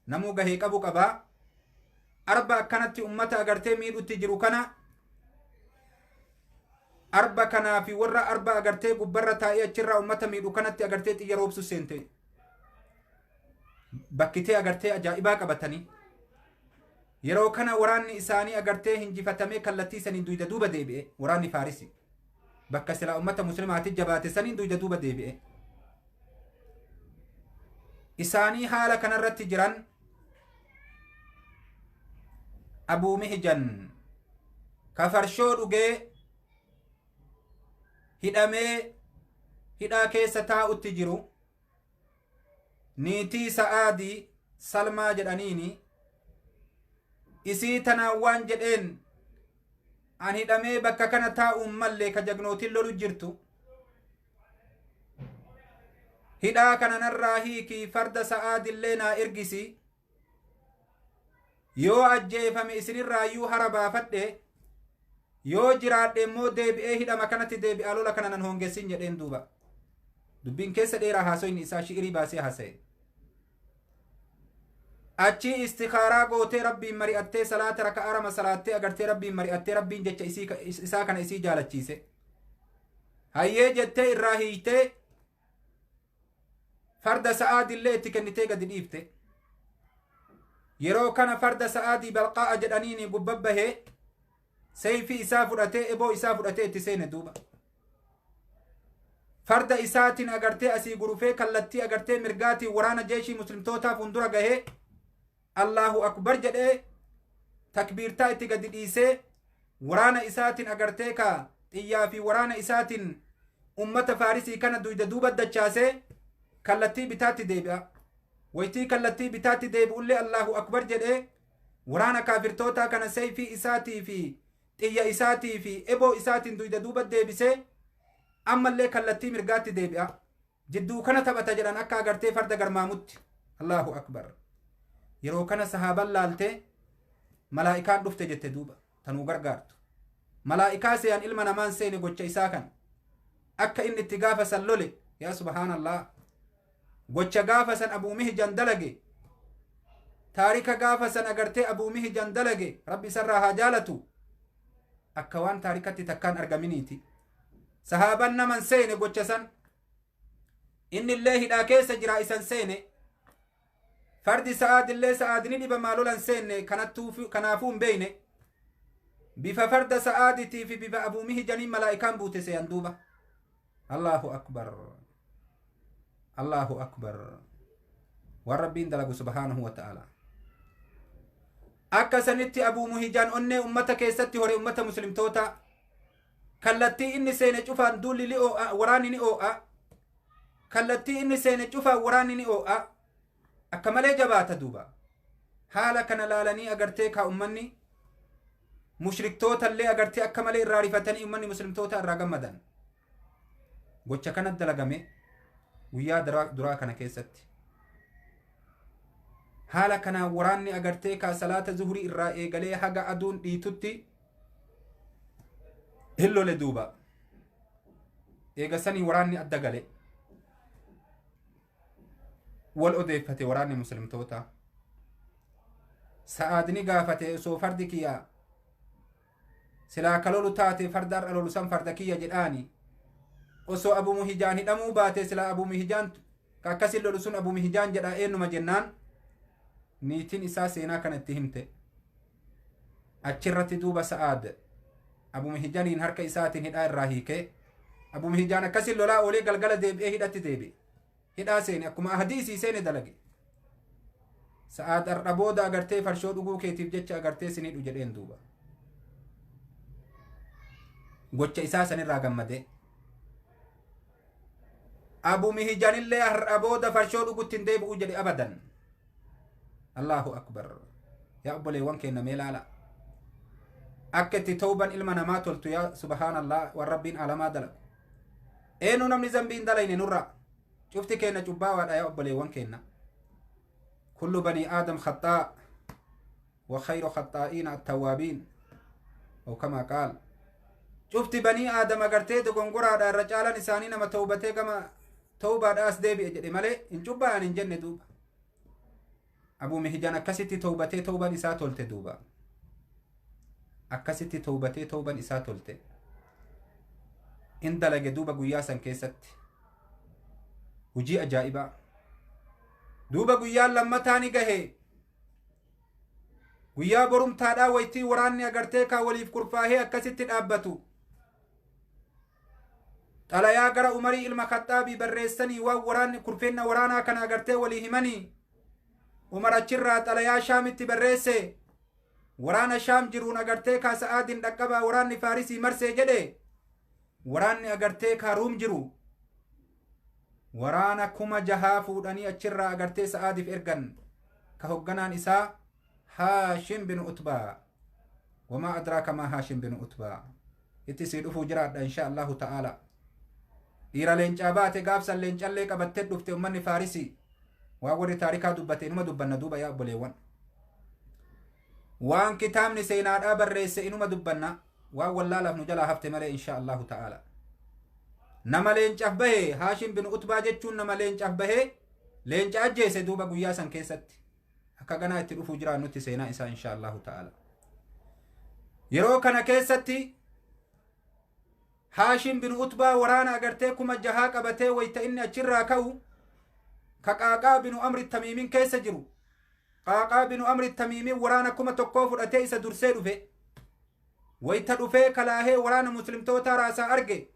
namuu gahee qabu qabaa arba akkanatti ummata agartee miidhutti jiru kana arba kanaa fi warra arba agartee gubbarra taa'ee achirraa ummata miidhu kanatti agartee xiyya roobsu seente bakkitee agartee ajaa'ibaa qabatanii yeroo kana waraanni isaanii agartee hinjifatamee kallattii saniin duyda duuba deebi'e waraanni faarisi bakka silaa ummata muslimaati jabaate saniin duyda duuba deebi'e isaanii haala kanarratti jiran Abuu Mihjan ka farshoo dhugee hidhamee hidhaa keessa taa'utti jiru niitii sa'aadii Salmaa jedhaniini isii tanaan waan jedheen an hidhamee bakka kana taa'uun mallee ka jagnootiin lolu jirtu Hidhaa kana narraa hiikii farda Sa'aadillee naa ergisi. Yoo ajjeefame isinirraayyuu hara baafadhe, yoo jiraadhe immoo deebi'ee hidhama kanatti deebi'aa lola kana nan hongessin jedheen duuba. Dubbiin keessa dheeraa haasoyni isaa shi'irii baasee haasa'e. Achi istikaaraa gootee Rabbiin mari'attee salaata raka'aa rama salaattee agartee Rabbiin mari'attee Rabbiin jecha isaa kana isii jaalachiise. Hayyee jettee irraa hiiytee farda Sa'aadillee itti kennitee gadi dhiifte. Yeroo kana farda Sa'aadii Balqaa'a jedhaniini gubbabbahee seeyfii isaa fudhatee eboo isaa fudhatee itti seene duuba. Farda isaatiin agartee asii gurufee kallattii agartee mirgaatiin waraana jeeshii muslimtootaa fuuldura gahee Allahu akbar jedhee takbiirtaa itti gadi dhiisee waraana isaatiin agartee ka xiyyaa fi waraana isaatiin ummata Faarisii kana duyda duuba dachaasee kallattii bitaatti deebi'a. Waytii kallattii bitaatti deebi'ullee Allahu akbar jedhee waraana kaafirtootaa kana seeyfii isaatii fi xiyya isaatii fi eboo isaatiin duyda duuba deebisee ammallee kallattii mirgaatti deebi'a. Jidduu kana taphata jedhan akka agartee farda garmaamutti. Allahu akbar. Yeroo kana sahaaban laaltee malaa'ikaan dhufte jette duuba tanuu gargaartu. Malaa'ikaa seeyaan ilma namaan seene gocha isaa kana. Akka inni itti gaafa san lole yaa subhaanallah. Gocha gaafa san Abuu Mihjan dalage. Taarika gaafa san agartee Abuu Mihjan dalage Rabbi isarraa haa jaalatu. Akka waan taarikatti takkaan argaminiiti. Sahaaban naman seene gocha san. Inni illee hidhaa keessa jira isan seene. Fardi Sa'aadillee Sa'aadni dhibamaa lolan seenne kanaafuu hin beeyne. Bifa farda Sa'aaditii fi bifa Abuu Mihjanii malaa'ikaan buute seeyan duuba. Allahu akbar. Allahu akbar. Waan Rabbiin dalagu subhaanahu wa ta'ala. Akka sanitti Abuu Mihjan onnee ummata keessatti hore ummata muslimtoota. Kallattii inni seene cufaan duulli ni oo'a, waraanni ni oo'a. Kallattii inni seene cufaan waraanni ni oo'a. Akka malee jabaata duuba. Haala kana laalanii agartee kaa ummanni mushriktootallee agartee akka malee irraa rifatanii ummanni muslimtoota irraa gammadan. Gocha kana dalagame guyyaa duraa kana keessatti. Haala kanaan waraanni agartee kaa salaata zuhurii irraa eegalee haga aduun dhiitutti hin lole duuba. Eega sanii waraanni adda gale. Wal odeeffate waraanni muslimtoota. Sa'aadni gaafate osoo fardi kiyya silaa ka lolu taate farda har'a lolu san farda kiyya jedhaani. Osoo Abuu Mihjaan hidhamuu baate silaa Abuu Mihjaan ka akkasin lolu sun Abuu Mihjaan jedha eenyuma jennaan niitiin isaa seenaa kana itti himte. Achirratti duuba Sa'aad Abuu Mihjaaniin harka isaatiin hidhaa irraa hiikee Abuu Mihjaan akkasin lolaa oolee galgala deebi'ee hidhatti deebi'e. Hidhaa seene akkuma ahdii isii seene dalage. Sa'aad har'a booda agartee farshoo dhuguu keetiif jecha agartee sin hidhu jedheen duuba. Gocha isaa sanirraa gammadee. Abuu Mihjaanillee har'a booda farshoo dhugutti hin deebi'u jedhe abadan. Allahu akbar. Yaa obboleewwan keenya mee laala. Akka itti tawban ilma namaa toltu yaa subhaanallah waan Rabbiin alamaa dalagu. Eenyu namni zambii hin dalayne nurra. Cufti keenya cubbaawaadha yaa obboleewwan keenya. Kullu banii aadam khaxaa wa khayru khaxaa'iina attawaabiin. أو كما قال. Cufti banii aadam agartee dogongoraadha irra caalan isaanii nama tawbatee gama tawbaadhaas deebi'e jedhe malee hin cubbaa'an hin jenne duuba. Abuu Mihjaan akkasitti tawbatee tawban isaa tolte duuba. Akkasitti tawbatee tawban isaa tolte. In dalage duuba guyyaa san keessatti. Hujii ajaa'ibaa. Duuba guyyaan lammataa ni gahe. Guyyaa borumtaadhaa waytii waraanni agartee kaa waliif kurfaahee akkasitti dhaabbatu. Xalayaa gara Umarii ilma Khaxxaabii barreessanii waan waraanni kurfeenna waraanaa kana agartee walii himanii. Umar achirraa xalayaa Shaamitti barreesse. Waraana Shaam jiruun agartee kaa Sa'aadiin dhaqqabaa waraanni Faarisii marsee jedhe. Waraanni agartee kaa Ruum jiru. Waraana 6000 fuudhanii achirraa agartee Sa'aadiif ergan. Ka hogganaan isaa Haashim bin Utbaa. Wamaa adraaka maa Haashim bin Utbaa. Itti sii dhufuu jiraadha insha Allahu ta'ala. Dhiira leencaa baate gaafsan leencallee qabattee dhufte ummanni Faarisii. Waan warri taarikaa dubbate inuma dubbanna duuba yaa obboleewwan. Waan kitaabni seenaadhaa barreesse inuma dubbanna, waan wallaalaaf nu jalaa hafte malee insha Allahu ta'ala. Nama leencaaf bahee Haashim bin Utbaa jechuun nama leencaaf bahee leenca ajjeese duuba guyyaa san keessatti. Akka ganaa itti dhufuu jiraan nutti seenaa isaa insha Allahu ta'ala. Yeroo kana keessatti Haashim bin Utbaa waraana agartee 6000 qabatee wayta inni achirraa ka'u ka Qaaqaa binu Amri Tamiimiin keessa jiru. Qaaqaa binu Amri Tamiimiin waraana 1000 fudhatee isa dursee dhufe. Wayta dhufee kalaahee waraana muslimtootaa raasaa arge.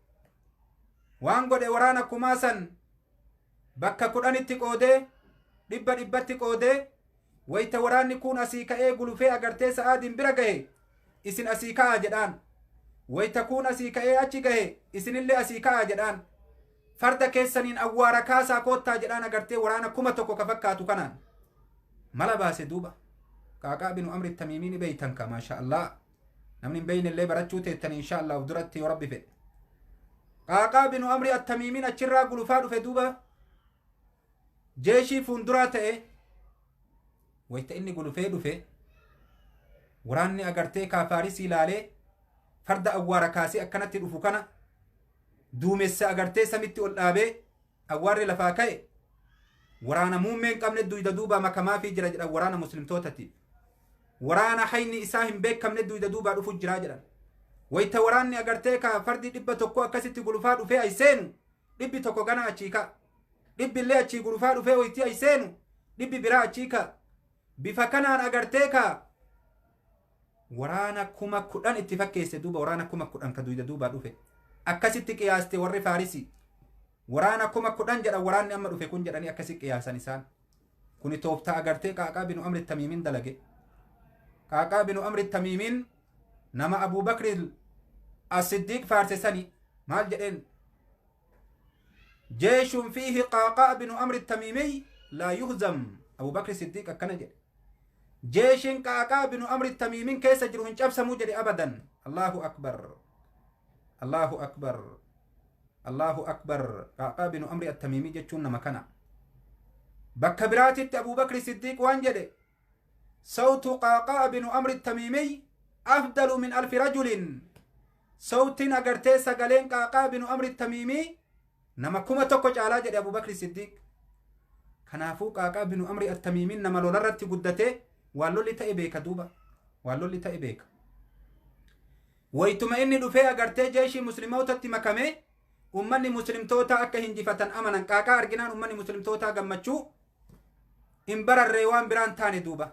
Waan godhe waraana 10,000 san bakka 10tti qoodee 100tti qoodee wayta waraanni kun asii ka'ee gulufee agartee Sa'aadiin bira gahe isin asii ka'aa jedhaan. Wayta kun asii ka'ee achi gahe isinillee asii ka'aa jedhaan. Farda keessaniin awwaara kaasaa koottaa jedhaan agartee waraana 1000 ka fakkaatu kanaan. Mala baase duuba. Qaaqaa binu Amri Tamiimii ni beeytan ka maasha Allah. Namni hin beeyne illee barachuu teettan insha Allah of duratti yoo Rabbi fedhe. Qaaqaa binu Amri Attamiimiin achirraa gulufaa dhufe duuba. Jeeshii fuunduraa ta'e wayta inni gulufee dhufe waraanni agartee kaafaarisii ilaalee farda awwaara kaasee akkanatti dhufu kana duumessa agartee samitti ol dhaabee awwaarri lafaa ka'e waraana muummee hin qabne duyda duubaa makamaafii jira jedhan waraana muslimtootatiif. Waraana hayni isaa hin beekamne duyda duubaa dhufu jira jedhan. Wayta waraanni agartee ka fardi 100 akkasitti gulufaa dhufee ay seenu 100 gana achii ka'a. 100 illee achii gulufaa dhufee waytii ay seenu 100 biraa achii ka'a. Bifa kanaan agartee ka waraana 10,000 itti fakkeesse duuba waraana 10,000 ka duyda duubaa dhufe. Akkasitti qiyaaste warri Faarisii. Waraana 10,000 jedhan waraanni amma dhufe kun jedhanii akkasi qiyaasan isaan. Kuni tooftaa agartee Qaaqaa binu Amri Tamiimiin dalage. Qaaqaa binu Amri Tamiimiin nama Abuu Bakri As-Siddiq faarse sani maal jedheen? Jeeshun fiihi Qaaqaa binu Amri Tamiimiy laa yuhzam. Abuu Bakri Siddiq akkana jedhe. Jeeshin Qaaqaa binu Amri Tamiimiin keessa jiru hin cabsamuu jedhe abadan. Allahu akbar. Allahu akbar. Allahu akbar. Qaaqaa binu Amri At-Tamiimii jechuun nama kana. Bakka biraatitti Abuu Bakri Siddiq waan jedhe sawtu Qaaqaa binu Amri Tamiimiy afdalu min 1000 rajulin. Sawtiin agartee sagaleen Qaaqaa binu Amri Tamiimii nama 1000 caalaa jedhe Abuu Bakri Siddiq. Kanaafuu Qaaqaa binu Amri At-Tamiimiin nama lolarratti guddatee waan lolli ta'e beeka duuba. Waan lolli ta'e beeka. Waytuma inni dhufee agartee jeeshii musliimootatti makamee ummanni muslimtoota akka hinjifatan amanan. Qaaqaa arginaan ummanni muslimtootaa gammachuu hin bararree waan biraan taane duuba.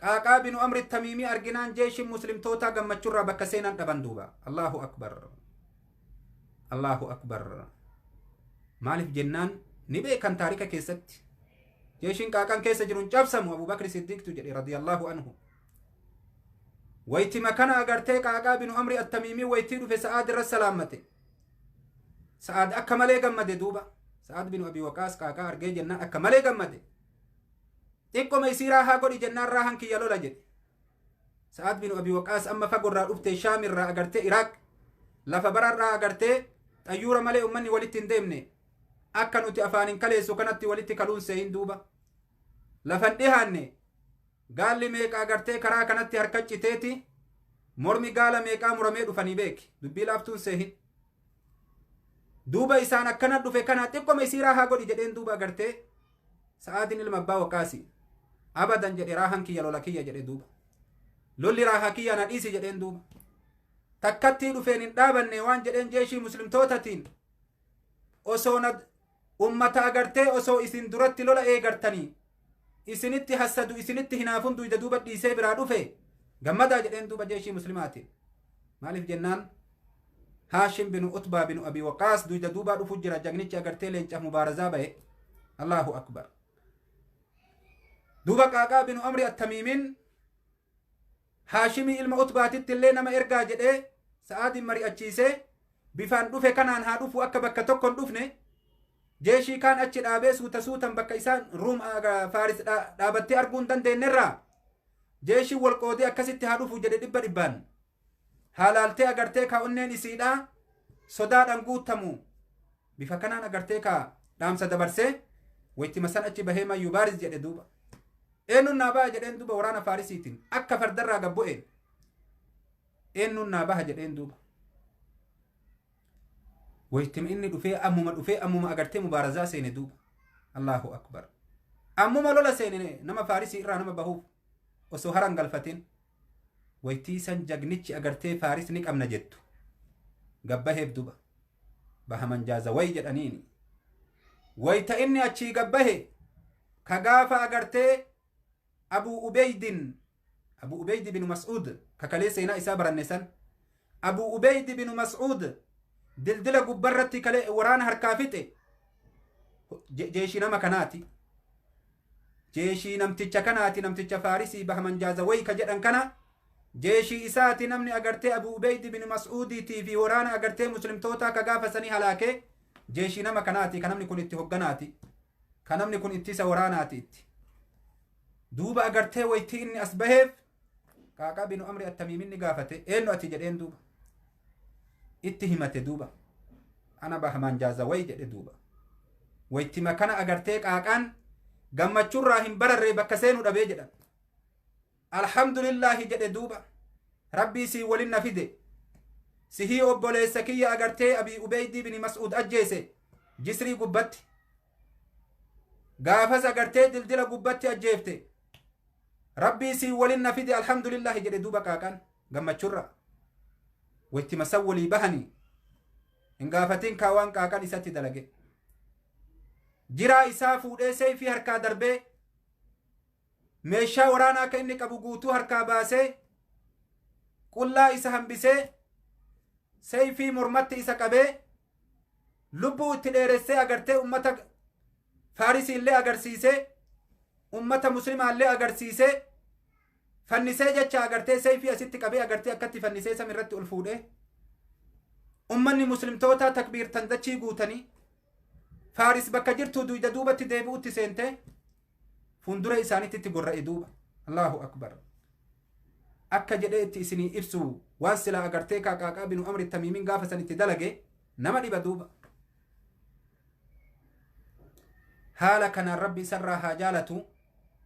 Qaaqaa binu Amri Tamiimii arginaan jeeshiin muslimtootaa gammachuurraa bakka seenan dhaban duuba. Allahu akbar. Allahu akbar. Maaliif jennaan ni beekan taarika keessatti. Jeeshiin qaaqaan keessa jiru hin cabsamu Abuu Bakri Siddiqtu jedhe radiyallahu anhu. Waytima kana agartee Qaaqaa binu Amri Attamiimii waytii dhufe Sa'aad irra salaammate. Sa'aad akka malee gammade duuba. Sa'aad binu Abi Waqaas Qaaqaa argee jennaan akka malee gammade. Xiqqoma isii raahaa godhi jennaan raahan kiyya lola jedhe. Sa'aad binu Abi Waqaas amma fagorraa dhufte Shaamirraa agartee Iraaq lafa bararraa agartee xayyuura malee ummanni walitti hin deemne. Akka nuti afaan hin kaleessu kanatti walitti kaluun seehin duuba. Lafan dhihaanne gaalli meeqa agartee karaa kanatti harka citeeti mormi gaala meeqaa muramee dhufanii beeki dubbii laaftuun seehin. Duuba isaan akkana dhufe kana xiqqoma isii raahaa godhi jedheen duuba agartee Sa'aadin ilma abbaa Waqaasi. Abadan jedhe raahan kiyya lola kiyya jedhe duuba. Lolli raahaa kiyya na dhiisi jedheen duuba. Takkattii dhufeen hin dhaabanne waan jedheen jeeshii muslimtootatiin osoo na ummata agartee osoo isin duratti lola eegartanii isinitti hassadu isinitti hinaafun duyda duuba dhiisee biraa dhufe gammadaa jedheen duuba jeeshii muslimaatiin. Maaliif jennaan Haashim binu Utbaa binu Abi Waqaas duyda duubaa dhufu jira jagnichi agartee leencaaf mubaarazaa bahe. Allahu akbar. Duuba Qaaqaa binu Amri Attamiimiin Haashimii ilma Utbaatitti illee nama ergaa jedhee Sa'aadin mari'achiisee bifaan dhufe kanaan haa dhufu akka bakka tokko hin dhufne jeeshii kaan achi dhaabee suuta suutan bakka isaan Ruum Faaris dhaabattee arguu hin dandeenyerraa jeeshiin wal qoodee akkasitti haa dhufu jedhe 100n. Haalaaltee agartee kaa'unneen isiidhaa Sodaadhaan guutamu bifa kanaan agartee ka dhaamsa dabarsee waytima san achi bahee mayyuu baaris jedhe duuba. Eenyuun naa baha jedheen duuba waraana Faarisiitiin akka fardarraa gabbu'een eenyuun naa baha jedheen duuba. Waytima inni dhufee ammuma dhufee ammuma agartee mubaarazaa seene duuba. Allahu akbar. Ammuma lola seene nama Faarisii irraa nama bahuuf osoo haran galfatin. Waytii san jagnichi agartee Faaris ni qabna jettu. Gabbaheef duba. Bahaman jaazawai jedhaniini. Wayta inni achii gabbahe ka gaafa agartee Abu Ubeydin Abu Ubeyd bin Mas'ud ka kalee seenaa isaa baranne san Abu Ubeyd bin Mas'ud dildila gubbarratti kalee waraana harkaa fixe jeeshii nama kanaati. Jeeshii namticha kanaati namticha Faarisii Bahaman Jaazawai ka jedhan kana jeeshii isaati namni agartee Abu Ubeyd bin Mas'uudiitii fi waraana agartee muslimtootaa ka gaafa sanii halaakee jeeshii nama kanaati ka namni kun itti hogganaati ka namni kun ittisa waraanaati itti. Duuba agartee waytii inni as baheef Qaaqaa binu Amri attamiiminni gaafate eenyu ati jedheen duuba. Itti himate duuba. Ana Bahaman Jaazawai jedhe duuba. Waytima kana agartee Qaaqaan gammachuurraa hin bararree bakka seenuu dhabee jedhan. Alhamdulillahi jedhe duuba. Rabbii sii walin na fide. Sihii obboleessa kiyya agartee Abii Ubeydii bin Mas'uud ajjeese jisrii gubbatti. Gaafas agartee dildila gubbatti ajjeefte. Rabbii sii walin na fide alhamdulillahi jedhe duuba Qaaqaan gammachuurra. Waytima san walii bahanii hin gaafatin kaa waan Qaaqaan isatti dalage. Jiraa isaa fuudhee seefii harkaa darbee meeshaa waraanaa akka inni qabu guutuu harkaa baasee qullaa isa hambisee seefii mormatti isa qabee lubbuu itti dheeressee agartee ummata Faarisii illee agarsiisee ummata muslimaa illee agarsiisee fannisee jecha agartee seefii asitti qabee agartee akkatti fannisee samirratti ol fuudhee ummanni muslimtootaa takbiirtan dachii guutanii Faaris bakka jirtu duyda duubatti deebi'utti seentee fuuldura isaaniitti itti gorra'e duuba. Allahu akbar. Akka jedhee itti isinii ibsu waan silaa agartee Qaaqaa binu Amri Tamiimiin gaafa san itti dalage nama dhiba duuba. Haala kanaan Rabbi isarraa haa jaalatu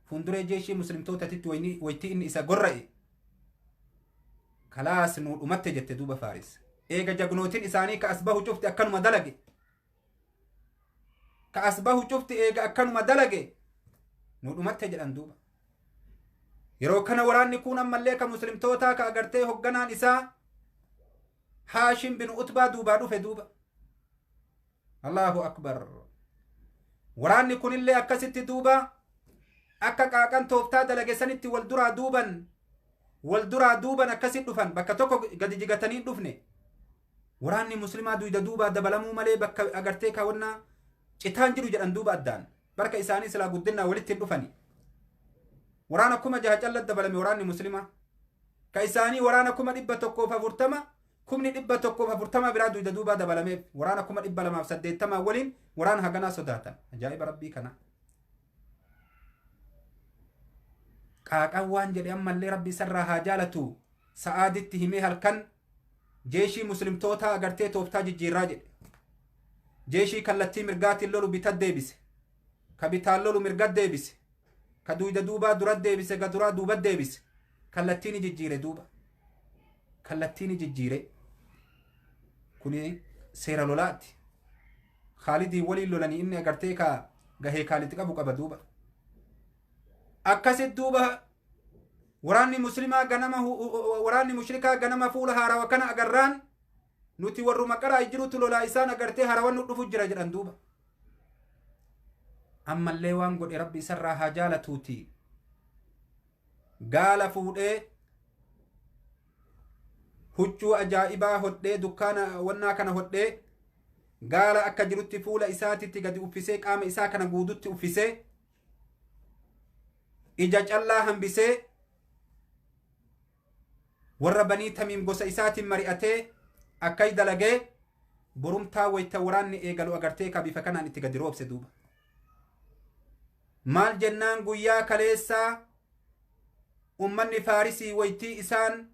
fuulduree jeeshii muslimtootatitti waytii inni isa gorra'e kalaas nuu dhumatte jette duuba Faaris. Eega jagnootiin isaanii ka as bahu cufti akkanuma dalage. Ka as bahu cufti eega akkanuma dalage nuu dhumatte jedhan duuba. Yeroo kana waraanni kun ammallee ka muslimtootaa ka agartee hogganaan isaa Haashim bin Utbaa duubaa dhufe duuba. Allahu akbar. Waraanni kunillee akkasitti duuba akka Qaaqan tooftaa dalage sanitti wal duraa duuban akkasitti dhufan bakka tokko gadi jigatanii dhufne. Waraanni muslimaa duyda duubaa dabalamuu malee bakka agartee kaawwannaa citaan jiru jedhan duuba addaan. Barka isaanii silaa guddinaa walitti hin dhufani. Waraana 6000 calla dabalame waraanni muslimaa. Ka isaanii waraana 140,000 140,000 biraa duyda duubaa dabalameef waraana 280,000 waliin waraana haganaa sodaatan. Ajaa'iba Rabbii kana. Qaaqaan waan jedhe ammallee Rabbi isarraa haa jaalatu sa'aaditti himee halkan jeeshii muslimtootaa agartee tooftaa jijjiirraa jedhe. Jeeshii kallattii mirgaatiin lolu bitat deebise. Ka bitaan lolu mirgat deebise. Ka duyda duubaa durat deebise. Ka duraa duubat deebise. Kallattii ni jijjiire duuba. Kallattii ni jijjiire. Kuni seera lolaati. Khaalidii waliin lolanii inni agartee ka gahee Khaalid qabu qaba duuba. Akkasit duuba waraanni muslimaa ganama waraanni mushrikaa ganama fuula haarawa kana agarraan nuti warruma qaraa jirutu lolaa isaan agartee haarawan nu dhufu jira jedhan duuba. Ammallee waan godhe Rabbi isarraa haa jaalatuuti. Gaala fuudhee huccuu ajaa'ibaa hodhee dukkaana wannaa kana hodhee gaala akka jirutti fuula isaatitti gadi uffisee qaama isaa kana guututti uffisee ija callaa hambisee warra Banii Tamiim gosa isaatiin mari'atee akkai dalagee borumtaa wayta waraanni eegalu agartee ka bifa kanaan itti gadi roobse duuba. Maal jennaan guyyaa kaleessaa ummanni Faarisii waytii isaan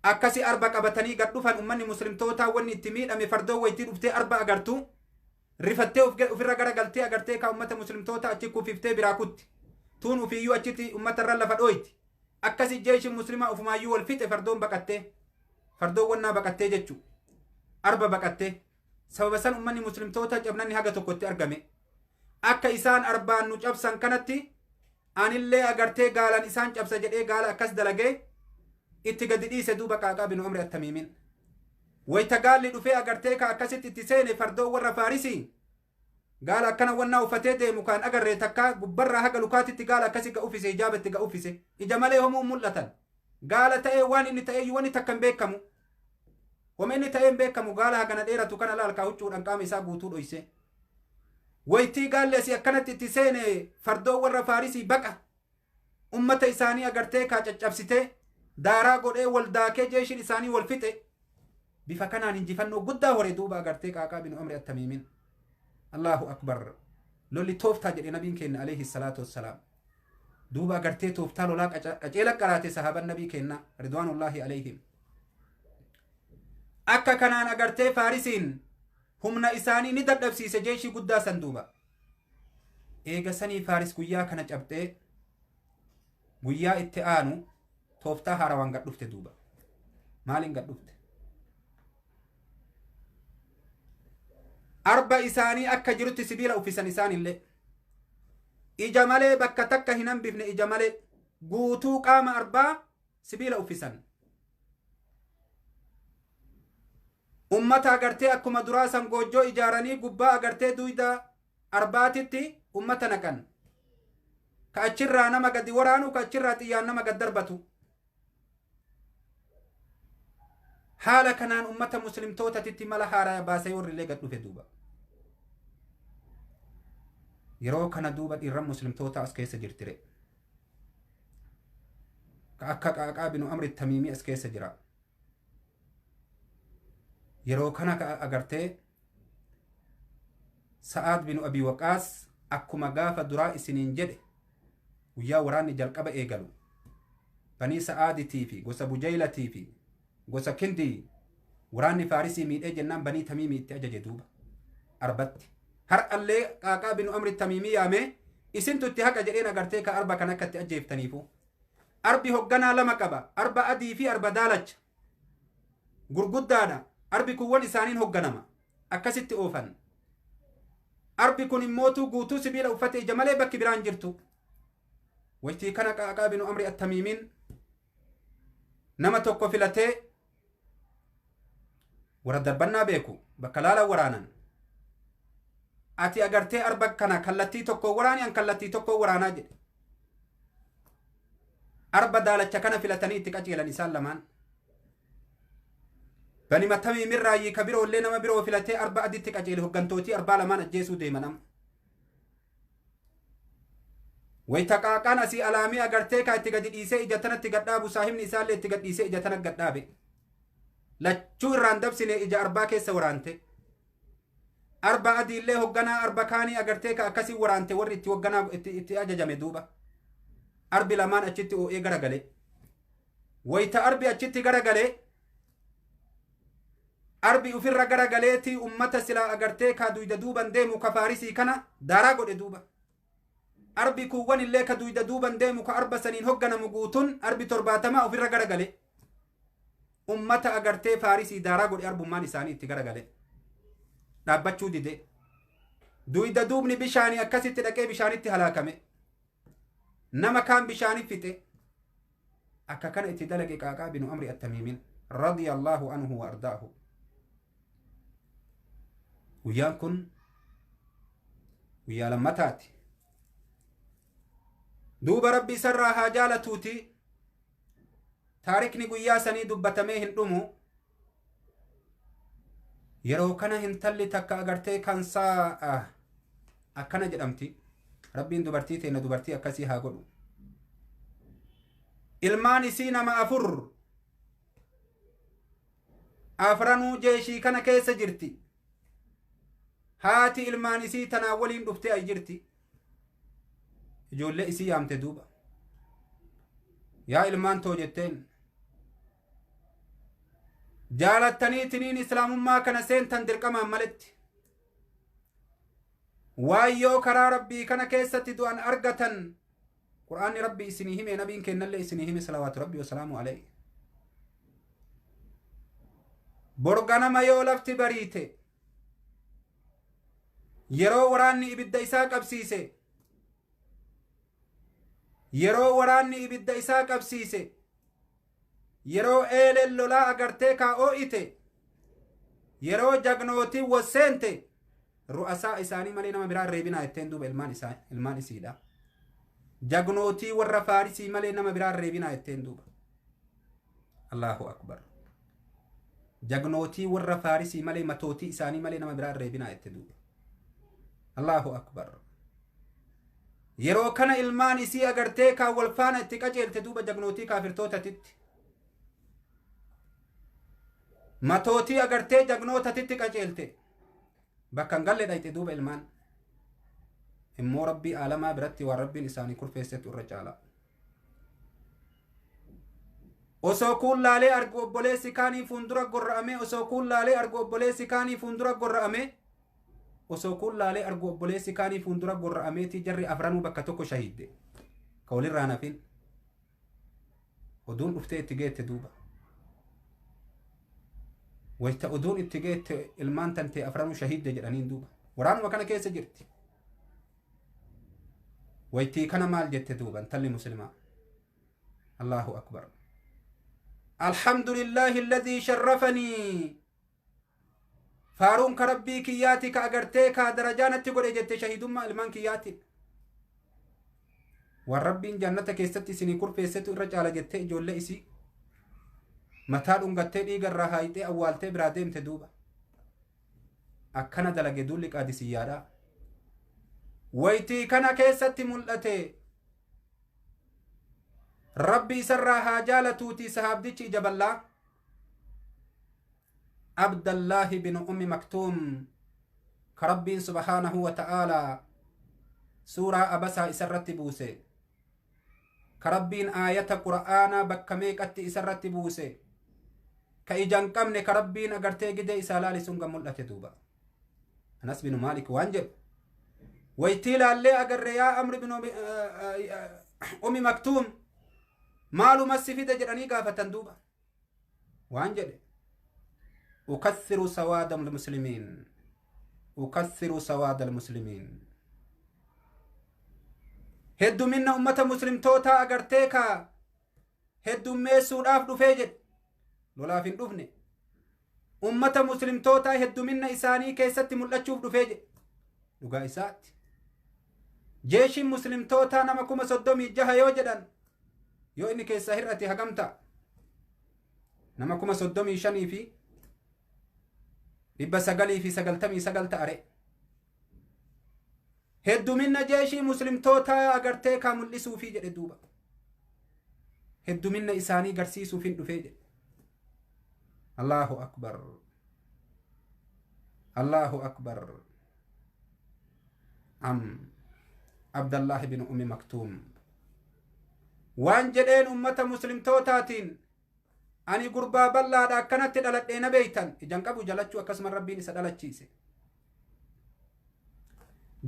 Akkasi arba qabatanii gad dhufan ummanni muslimtootaa wanni itti miidhame fardoo wayitii dhuftee arba agartu rifattee ofirra garagaltee agartee ka ummata muslimtoota achi kufiftee biraa kutti tuun ufiiyyuu achitti ummata irra lafa dhooyti. Akkasi jeeshin muslimaa ufumaayyuu wal fixe fardoon baqattee fardoon wannaa baqattee jechuu arba baqattee sababa san ummanni muslimtoota cabnanni haga tokkotti argame. Akka isaan arbaan nu cabsan kanatti anillee agartee gaalan isaan cabsa jedhee gaala akkas dalagee itti gadi dhiise duuba Qaaqaa binu Amri Attamiimin. Wayta gaalli dhufee agartee ka akkasitti itti seene fardoo warra Faarisii gaala akkana wannaa uffatee deemu kaan agarree takka gubbarraa haga lukaatitti gaala akkasi ga uffise hijaaba itti ga uffise ija malee homuu mul'atan. Gaala ta'ee waan inni ta'ee wanni takka hin beekamu. Homa inni ta'ee hin beekamu gaala hagana dheeratu kana laalkaa huccuudhaan qaama isaa guutuu dhoyse. Waytii gaalli asii akkanatti itti seene fardoo warra Faarisii baqa ummata isaanii agartee kaa caccabsitee daaraa godhee wal daakee jeeshin isaanii wal fixe. Bifa kanaan injifannoo guddaa hore duuba agartee Qaaqaa binu Amri Attamiimin. Allahu akbar. Lolli tooftaa jedhe nabiin keenya alayhi salaatu wassalaam. Duuba agartee tooftaa lolaa qaceela qaraate sahaaban nabii keenya ridwaanullaahi alayhim. Akka kanaan agartee Faarisiin humna isaanii ni dadhabsiise jeeshii guddaa san duuba. Eega sanii Faaris guyyaa kana cabxee guyyaa itti aanu tooftaa haarawaan gad dhufte duuba. Maaliin gad dhufte? Arba isaanii akka jirutti sibiila uffisan isaanillee. Ija malee bakka takka hin hambifne ija malee guutuu qaama arbaa sibiila uffisan. Ummata agartee akkuma duraa san goojjoo ijaaranii gubbaa agartee duyda arbaatitti ummata naqan. Ka achirraa nama gadi waraanu ka achirraa xiyyaan nama gad darbatu. Haala kanaan ummata muslimtootatitti mala haaraa baasee warri illee gad dhufe duuba. Yeroo kana duuba dhiirran muslimtoota as keessa jirtire. Ka akka Qaaqaa binu Amri Tamiimii as keessa jira. Yeroo kana ka agartee Sa'aad binu Abi Waqaas akkuma gaafa duraa isiniin jedhe guyyaa waraanni jalqaba eegalu. Banii Sa'aaditii fi gosa Bujaylatii fi gosa Kindii waraanni Faarisii miidhee jennaan Banii Tamiimii itti ajaje duuba arbatti. Har'allee Qaaqaa binu Amri Tamiimii yaamee isintu itti haqa jedheen agartee ka arba kan akka itti ajjeeftaniifu. Arbi hogganaa lama qaba. Arba adii fi arba daalacha. Gurguddaadha. Arbi kuuwwan isaaniin hogganama. Akkasitti oofan. Arbi kun immootu guutuu sibiila uffate ija malee bakki biraan jirtu. Waytii kana Qaaqaa binu Amri Attamiimiin nama tokko filatee warra darbannaa beeku bakka laala waraanan. Ati agartee arba kana kallattii tokko waraani an kallattii tokko waraanaa jedhe. Arba daalacha kana filatanii itti qajeelan isaan lamaan. Bani Tamiimirraayyii ka biroollee nama biroo filatee arba aditti qajeele hoggantootii arbaa lamaan ajjeesuu deeman amma. Wayita Qaaqaan asii alaamii agartee kaa itti gadi dhiisee ija tanatti gad dhaabu saahibni isaallee itti gad dhiisee ija tana gad dhaabe. Lachuu irraan dabsine ija arbaa keessa waraante. Arba adiillee hogganaa arba kaanii agartee ka akkasii waraante warri itti hogganaa itti ajajame duuba. Arbi lamaan achitti oo'ee garagale. Wayita arbi achitti garagale arbi ufirra garagaleetii ummata silaa agartee ka duyda duuban deemu ka Faarisii kana daaraa godhe duuba. Arbi kuuwwan illee ka duyda duuban deemu ka arba saniin hogganamu guutuun arbi 70 ofirra garagale. Ummata agartee Faarisii daaraa godhe arbummaan isaanii itti garagale. Dhaabbachuu dide. Duyda duubni bishaanii akkasitti dhaqee bishaanitti halaakame. Nama kaan bishaanii fixe. Akka kana itti dalage Qaaqaa binu Amri Attamiimin radiyallahu anhu wa ardaahu. Guyyaan kun guyyaa lammataati. Duuba Rabbi isarraa haa jaalatuuti. Taarikni guyyaa sanii dubbatamee hin dhumu. Yeroo kana hintalli takka agartee kansaa akkana jedhamti. Rabbiin dubartii teenya dubartii akkasii haa godhu. Ilmaan isii nama 4 afranuu jeeshii kana keessa jirti. Haati ilmaan isii tanaa waliin dhuftee ay jirti. Ijoollee isii yaamte duuba. Yaa ilmaan too jetteen. Jaalattaniitiniin islaamummaa kana seentan dirqamaan maletti. Waayyoo karaa rabbii kana keessatti du'an argatan qur'aanni rabbi isinii hime nabiin kennallee isinii hime salawaatu rabbi wasalaamu alayhi. Borganama yoo lafti bariite yeroo waraanni ibidda isaa qabsiise yeroo waraanni ibidda isaa qabsiise yeroo eeleen lolaa agartee kaa oo'ite yeroo jagnootii wasseente ru'asaa isaanii malee nama biraa reebinaa jetteen duuba ilmaan isiidha. Jagnootii warra faarisii malee nama biraa reebinaa jetteen duuba. Allahu akbar. Jagnootii warra faarisii malee matootii isaanii malee nama biraa reebinaa jette duuba. Allahu akbar. Yeroo kana ilmaan isii agartee kaa wal faana itti qajeelte duuba jagnootii kaafirtootatitti. Matootii agartee jagnootatitti qajeelte. Bakka hin galle dhayxe duuba ilmaan. Immoo rabbii aalamaa biratti waan rabbiin isaanii kurfeessetu irra caala. Osoo kuun laalee argu obboleessi kaanii fuuldura gorra'ame osoo kuun laalee argu obboleessi kaanii fuuldura gorra'ame osoo kuun laalee argu obboleessi kaanii fuuldura gorra'ameetii jarri afranuu bakka tokko shahidde. Ka walirraa nafin. Oduun dhuftee itti geette duuba. Wayta oduun itti geette ilmaan tantee afranuu shahidde jedhaniin duuba. Waraanuma kana keessa jirti. Waytii kana maal jette duuba intalli muslimaa. Allahu akbar. Alhamdulillahi alladhii sharrafanii. Faaruun ka rabbii kiyyaati ka agartee ka darajaa natti godhe jette shahidummaa ilmaan kiyyaatiin. Waan rabbiin jannata keessatti isinii kurfeessetu irra caala jettee ijoollee isii mataa dhungattee dhiiga irraa haayixee awwaaltee biraa deemte duuba. Akkana dalage duulli qaadisiyyaadha. Waytii kana keessatti mul'ate rabbi isarraa haa jaalatuuti sahaabdichi ija bal'aa. Abdallaahi bin Ummi Maktuum ka rabbiin subhaanahu wa ta'aalaa suuraa abasaa isarratti buuse. Ka rabbiin aayata qura'aanaa bakka meeqatti isarratti buuse. Ka ija hin qabne ka rabbiin agartee gidee isaa laali sun gan mul'ate duuba. Anas bin Maalik waan jedhu. Waytii laallee agarre yaa Amri bin Ummi Maktuum maaluma si fide jedhanii gaafatan duuba. Waan jedhe. Ukathiru sawaada almuslimiin. Ukathiru sawaada almuslimiin. Hedduminna ummata muslimtootaa agartee ka heddummeessuudhaaf dhufee jedhe. Lolaaf hin dhufne. Ummata muslimtootaa hedduminna isaanii keessatti mul'achuuf dhufee jedhe. Dhugaa isaatti. Jeeshiin muslimtootaa nama 36,000 yoo jedhan yoo inni keessaa hir'ate hagam ta'a? Nama 35,999 ta'are. Hedduminna jeeshii muslimtootaa agartee kaa mul'isuufii jedhe duuba. Hedduminna isaanii garsiisuuf hin dhufee jedhe. Allahu akbar. Allahu akbar. Am Abdallahi bin Ummi Maktuum. Waan jedheen ummata muslimtootaatiin ani gurbaa bal'aadha akkanatti dhaladhee na beeytan ijaan qabu jalachuu akkasuma rabbiin isa dhalachiise.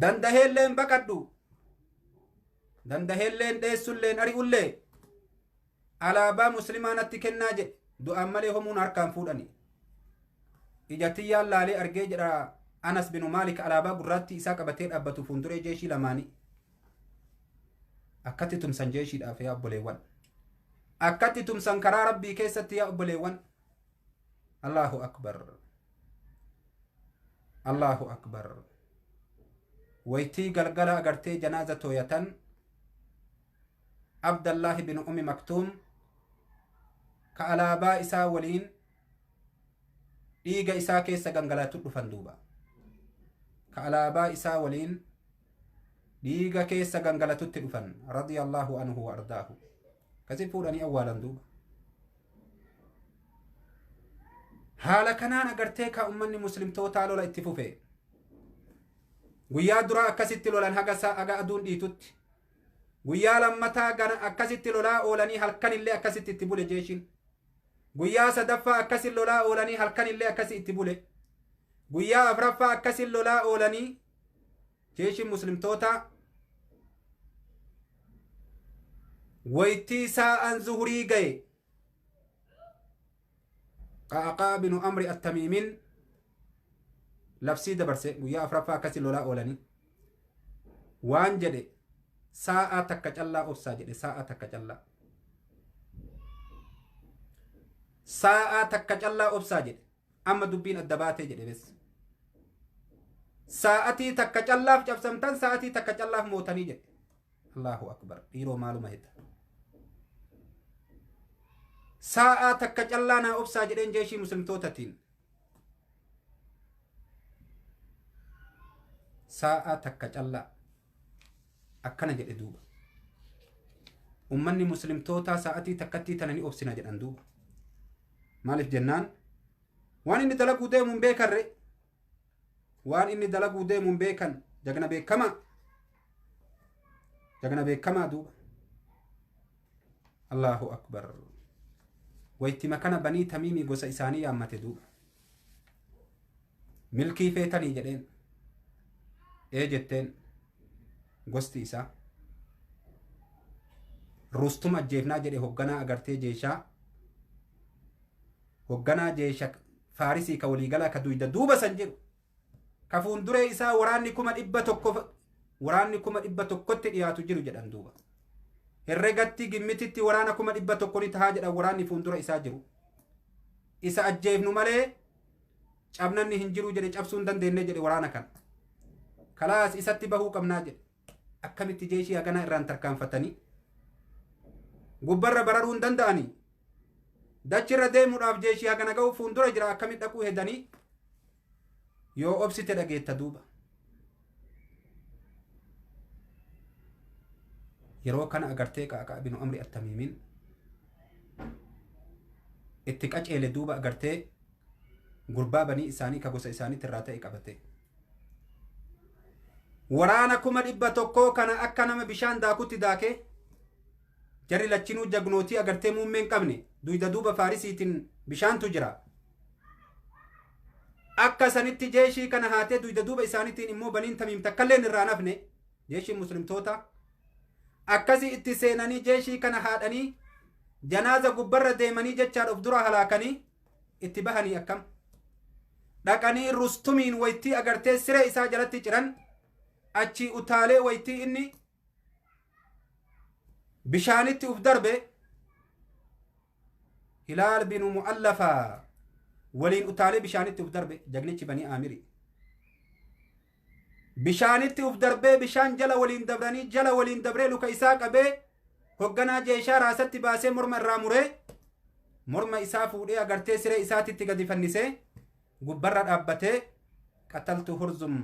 Dandaheelleen baqadhu. Dandaheelleen dheessulleen ari'ullee alaabaa muslimaa natti kennaa jedhe du'aan malee homuun harkaan fuudhani. Ija tiyyaan laalee argee jedha Anas bin Maalik alaabaa gurraattii isaa qabatee dhaabbatu fuulduree jeeshii lamaanii. Akkatti tumsan jeeshiidhaaf yaa obboleewwan. Akkatti tumsan karaa rabbii keessatti yaa obboleewwan. Allahu akbar. Allahu akbar. Waytii galgala agartee janaaza tooyatan Abdallahi bin Ummi Maktuum ka alaabaa isaa waliin dhiiga isaa keessa gangalaatu dhufan duuba. Ka alaabaa isaa waliin dhiiga keessa gangalatutti dhufan radiyallahu anhu wa ardaahu. Kasi fuudhanii awwaalan duuba. Haala kanaan agartee ka ummanni muslimtootaa lola itti fufe. Guyyaa duraa akkasitti lolan haga aduun dhiitutti. Guyyaa lammataa gana akkasitti lolaa oolanii halkanillee akkasitti itti bule jeeshiin. Guyyaa sadaffaa akkasin lolaa oolanii halkanillee akkasi itti bule. Guyyaa afraffaa akkasin lolaa oolanii jeeshiin muslimtoota waytii saa'an zuhurii gaye Qa'aqaa binu Amri Attamiimin labsii dabarse. Guyyaa afraffaa akkasin lolaa oolanii waan jedhe, saa'aa takka callaa obsaa jedhe. Saa'aa takka callaa, saa'aa takka callaa obsaa jedhe. Amma dubbiin adda baatee jedhe. Bes, saa'atii takka callaaf cabsamtan, sa'atii takka callaaf mootanii jedhe. Allahu akbar! Dhiiroo, maaluma hedda? Saa'aa takka callaa naa obsaa jedheen jeeshii muslimtootatiin. Saa'aa takka callaa akkana jedhe. Duuba ummanni muslimtootaa sa'atii takkattii tana ni obsina jedhan. Duuba maaliif jennaan, waan inni dalaguu deemu hin beekarre, waan inni dalaguu deemu hin beekan. Jagna beekamaa, jagna beekamaa. Duuba Allahu akbar! Waytima kana Banii Tamiimii gosa isaanii yaammate. Duuba milkii feetanii jedheen. Ee jetteen gosti isaa. Rustuma ajjeefnaa jedhe, hogganaa agartee jeeshaa, hogganaa jeesha Faarisii ka waliigalaa, ka duyda duuba san jedhu, ka fuunduree isaa waraanni 100,000, waraanni 100,000tti dhiyaatu jiru jedhan. Duuba herregatti gimmititti waraana 100,000 ni tahaa jedhan. Waraanni fuundura isaa jiru isa ajjeefnu malee cabnanni hin jiru jedhe. Cabsuu hin dandeenye jedhe. Waraana kana kalaas isatti bahuu qabnaa jedhe. Akkamitti jeeshii haganaa irraan tarkaanfatanii gubbarra bararuu hin danda'anii? Dachirra deemuudhaaf jeeshii hagana ga'u fuundura jira, akkamitti dhaquu hedanii? Yoo obsite dhageetta. Duuba yeroo kana agartee Qaqaa binu Amri Attamiimin itti qaceele. Duuba agartee gurbaa banii isaanii ka gosa isaaniitti irraa ta'e qabate. Waraana 100,000 kana akka nama bishaan daakutti daakee, jarri lachinuu jagnootii agartee muummee hin qabne, duyda duuba Faarisiitiin bishaantu jira. Akka sanitti jeeshii kana haatee, duyda duuba isaaniitiin immoo Baniin Tamiim takkalleen irraa nafne. Jeeshiin muslimtoota akkasii itti seenanii jeeshii kana haadhanii janaaza gubbarra deemanii jechaadha of dura halaakanii itti bahanii. Akkam dhaqanii Rustumiin waytii agartee siree isaa jalatti ciran. Achii utaalee waytii inni bishaanitti uf darbe, Hilaal binu Mu'allafaa waliin utaalee bishaanitti uf darbe. Jagnichi Banii Aamiri bishaanitti uf darbee, bishaan jala waliin dabranii, jala waliin dabree, luka isaa qabee, hogganaa jeeshaa raasatti baasee, morma irraa muree, morma isaa fuudhee agartee siree isaatitti gadi fannisee, gubbarra dhaabbatee, "Qataltu Hurzum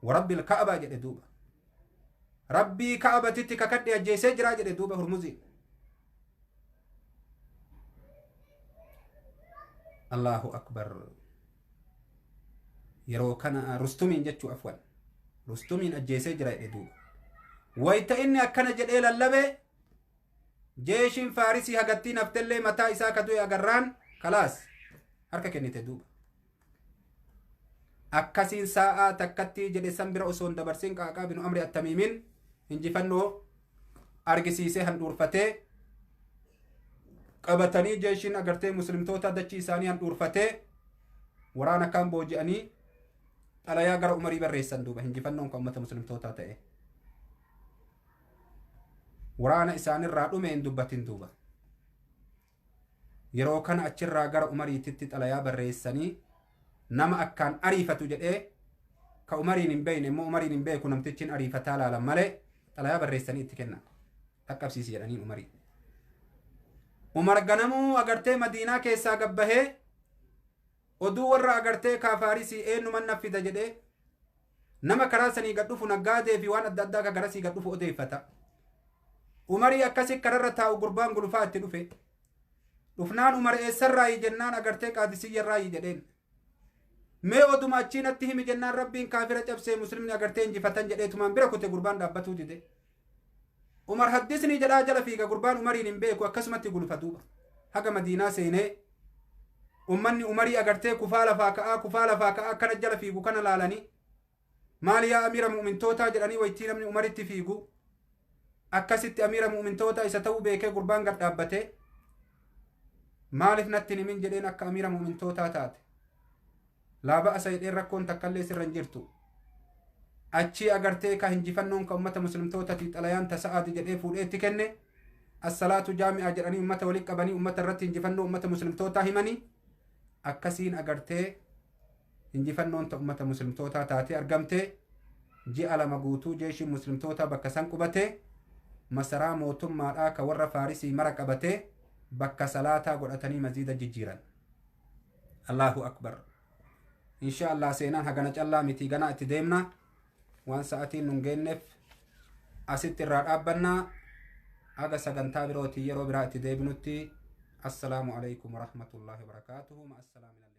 warabbil Ka'abaa" jedhe. Duuba "Rabbii Ka'abatitti kakadhe, ajjeesee jiraa" jedhe. Duuba Hurmuziin, Allahu akbar! Yeroo kana Rustumiin jechuu, afwan, Rustumiin ajjeesee jira jedhe. Duuba wayta inni akkana jedhee lallabe, jeeshiin Faarisii hagattiin haftellee mataa isaa ka du'e agarraan kalaas harka kennite. Duuba akkasiin sa'aa takkatti jedhe san bira osoo hin dabarsin Qaaqaa binu Amri Attamiimin injifannoo argisiisee handhuurfatee qabatanii, jeeshiin agartee muslimtoota dachii isaanii handhuurfatee, waraana kaan booji'anii, xalayaa gara Umarii barreessan. Duuba injifannoon kan ummata muslimtootaa ta'e, waraana isaanirraa dhume hin dubbatin. Duuba yeroo kana achirraa gara Umariititti xalayaa barreessanii, nama akkaan ariifatu jedhee ka Umariin hin beekne immoo Umariin hin beeku namtichi ariifataa laalan malee, xalayaa barreessanii itti kennan. Dhaqqabsiisi jedhaniin Umarii. Umar ganamuu agartee Madiinaa keessaa gabbahee, oduu warra agartee kaafaarisii eenyuman na fida jedhee, nama karaa sanii gad dhufu, naggaadee fi waan adda addaa ka garasii gad dhufu odeeffata. Umarii akkasi kararra taa'u gurbaan gulufaa itti dhufe. Dhufnaan Umar eessarraayi jennaan, agartee Qaadisiyyarraayi jedheen. Mee oduma achii natti himi jennaan, Rabbiin kaafira cabsee, muslimni agartee injifatan jedheetumaan bira kute. Gurbaan dhaabbatuu dide. Umar haddisni jedhaa jala fiiga. Gurbaan Umariin hin beeku, akkasumatti gulufa. Duuba. Haga Madiinaa seenee ummanni Umarii agartee kufaa lafaa ka'aa, kufaa lafaa ka'aa akkana jala fiigu kana laalanii, maali yaa amiira mu'mintootaa jedhanii waytii namni Umaritti fiigu akkasitti amiira mu'mintootaa isa ta'uu beekee gurbaan gad dhaabbatee, maaliif natti himin jedheen, akka amiira mu'mintootaa taate laaba asa jedheen, rakkoon takkallee sirra hin jirtu. Achii agartee ka hinjifannoon ka ummata muslimtootati, xalayaan tasa'aati jedhee fuudhee itti kenne. Assalaatu jaami'aa jedhanii ummata walitti qabanii ummata irratti hinjifannoo ummata muslimtootaa himanii, akkasiin agartee hinjifannoon ta ummata muslimtootaa taatee argamte. Ji'a 2 guutuu jeeshiin muslimtootaa bakka san qubate, masaraa mootummaadhaa ka warra Faarisii mara qabate bakka salaataa godhatanii maziida jijjiiran. Allahu akbar! Insha Allah seenaan hagana callaa miti, ganaa itti deemna. Waan sa'atiin nun geenneef asitti irraa dhaabbannaa. Haga sagantaa birootii yeroo biraa itti deebinutti, assalaamu alaikum warahmatullaahi wabarakaatuhu. Ma assalaam.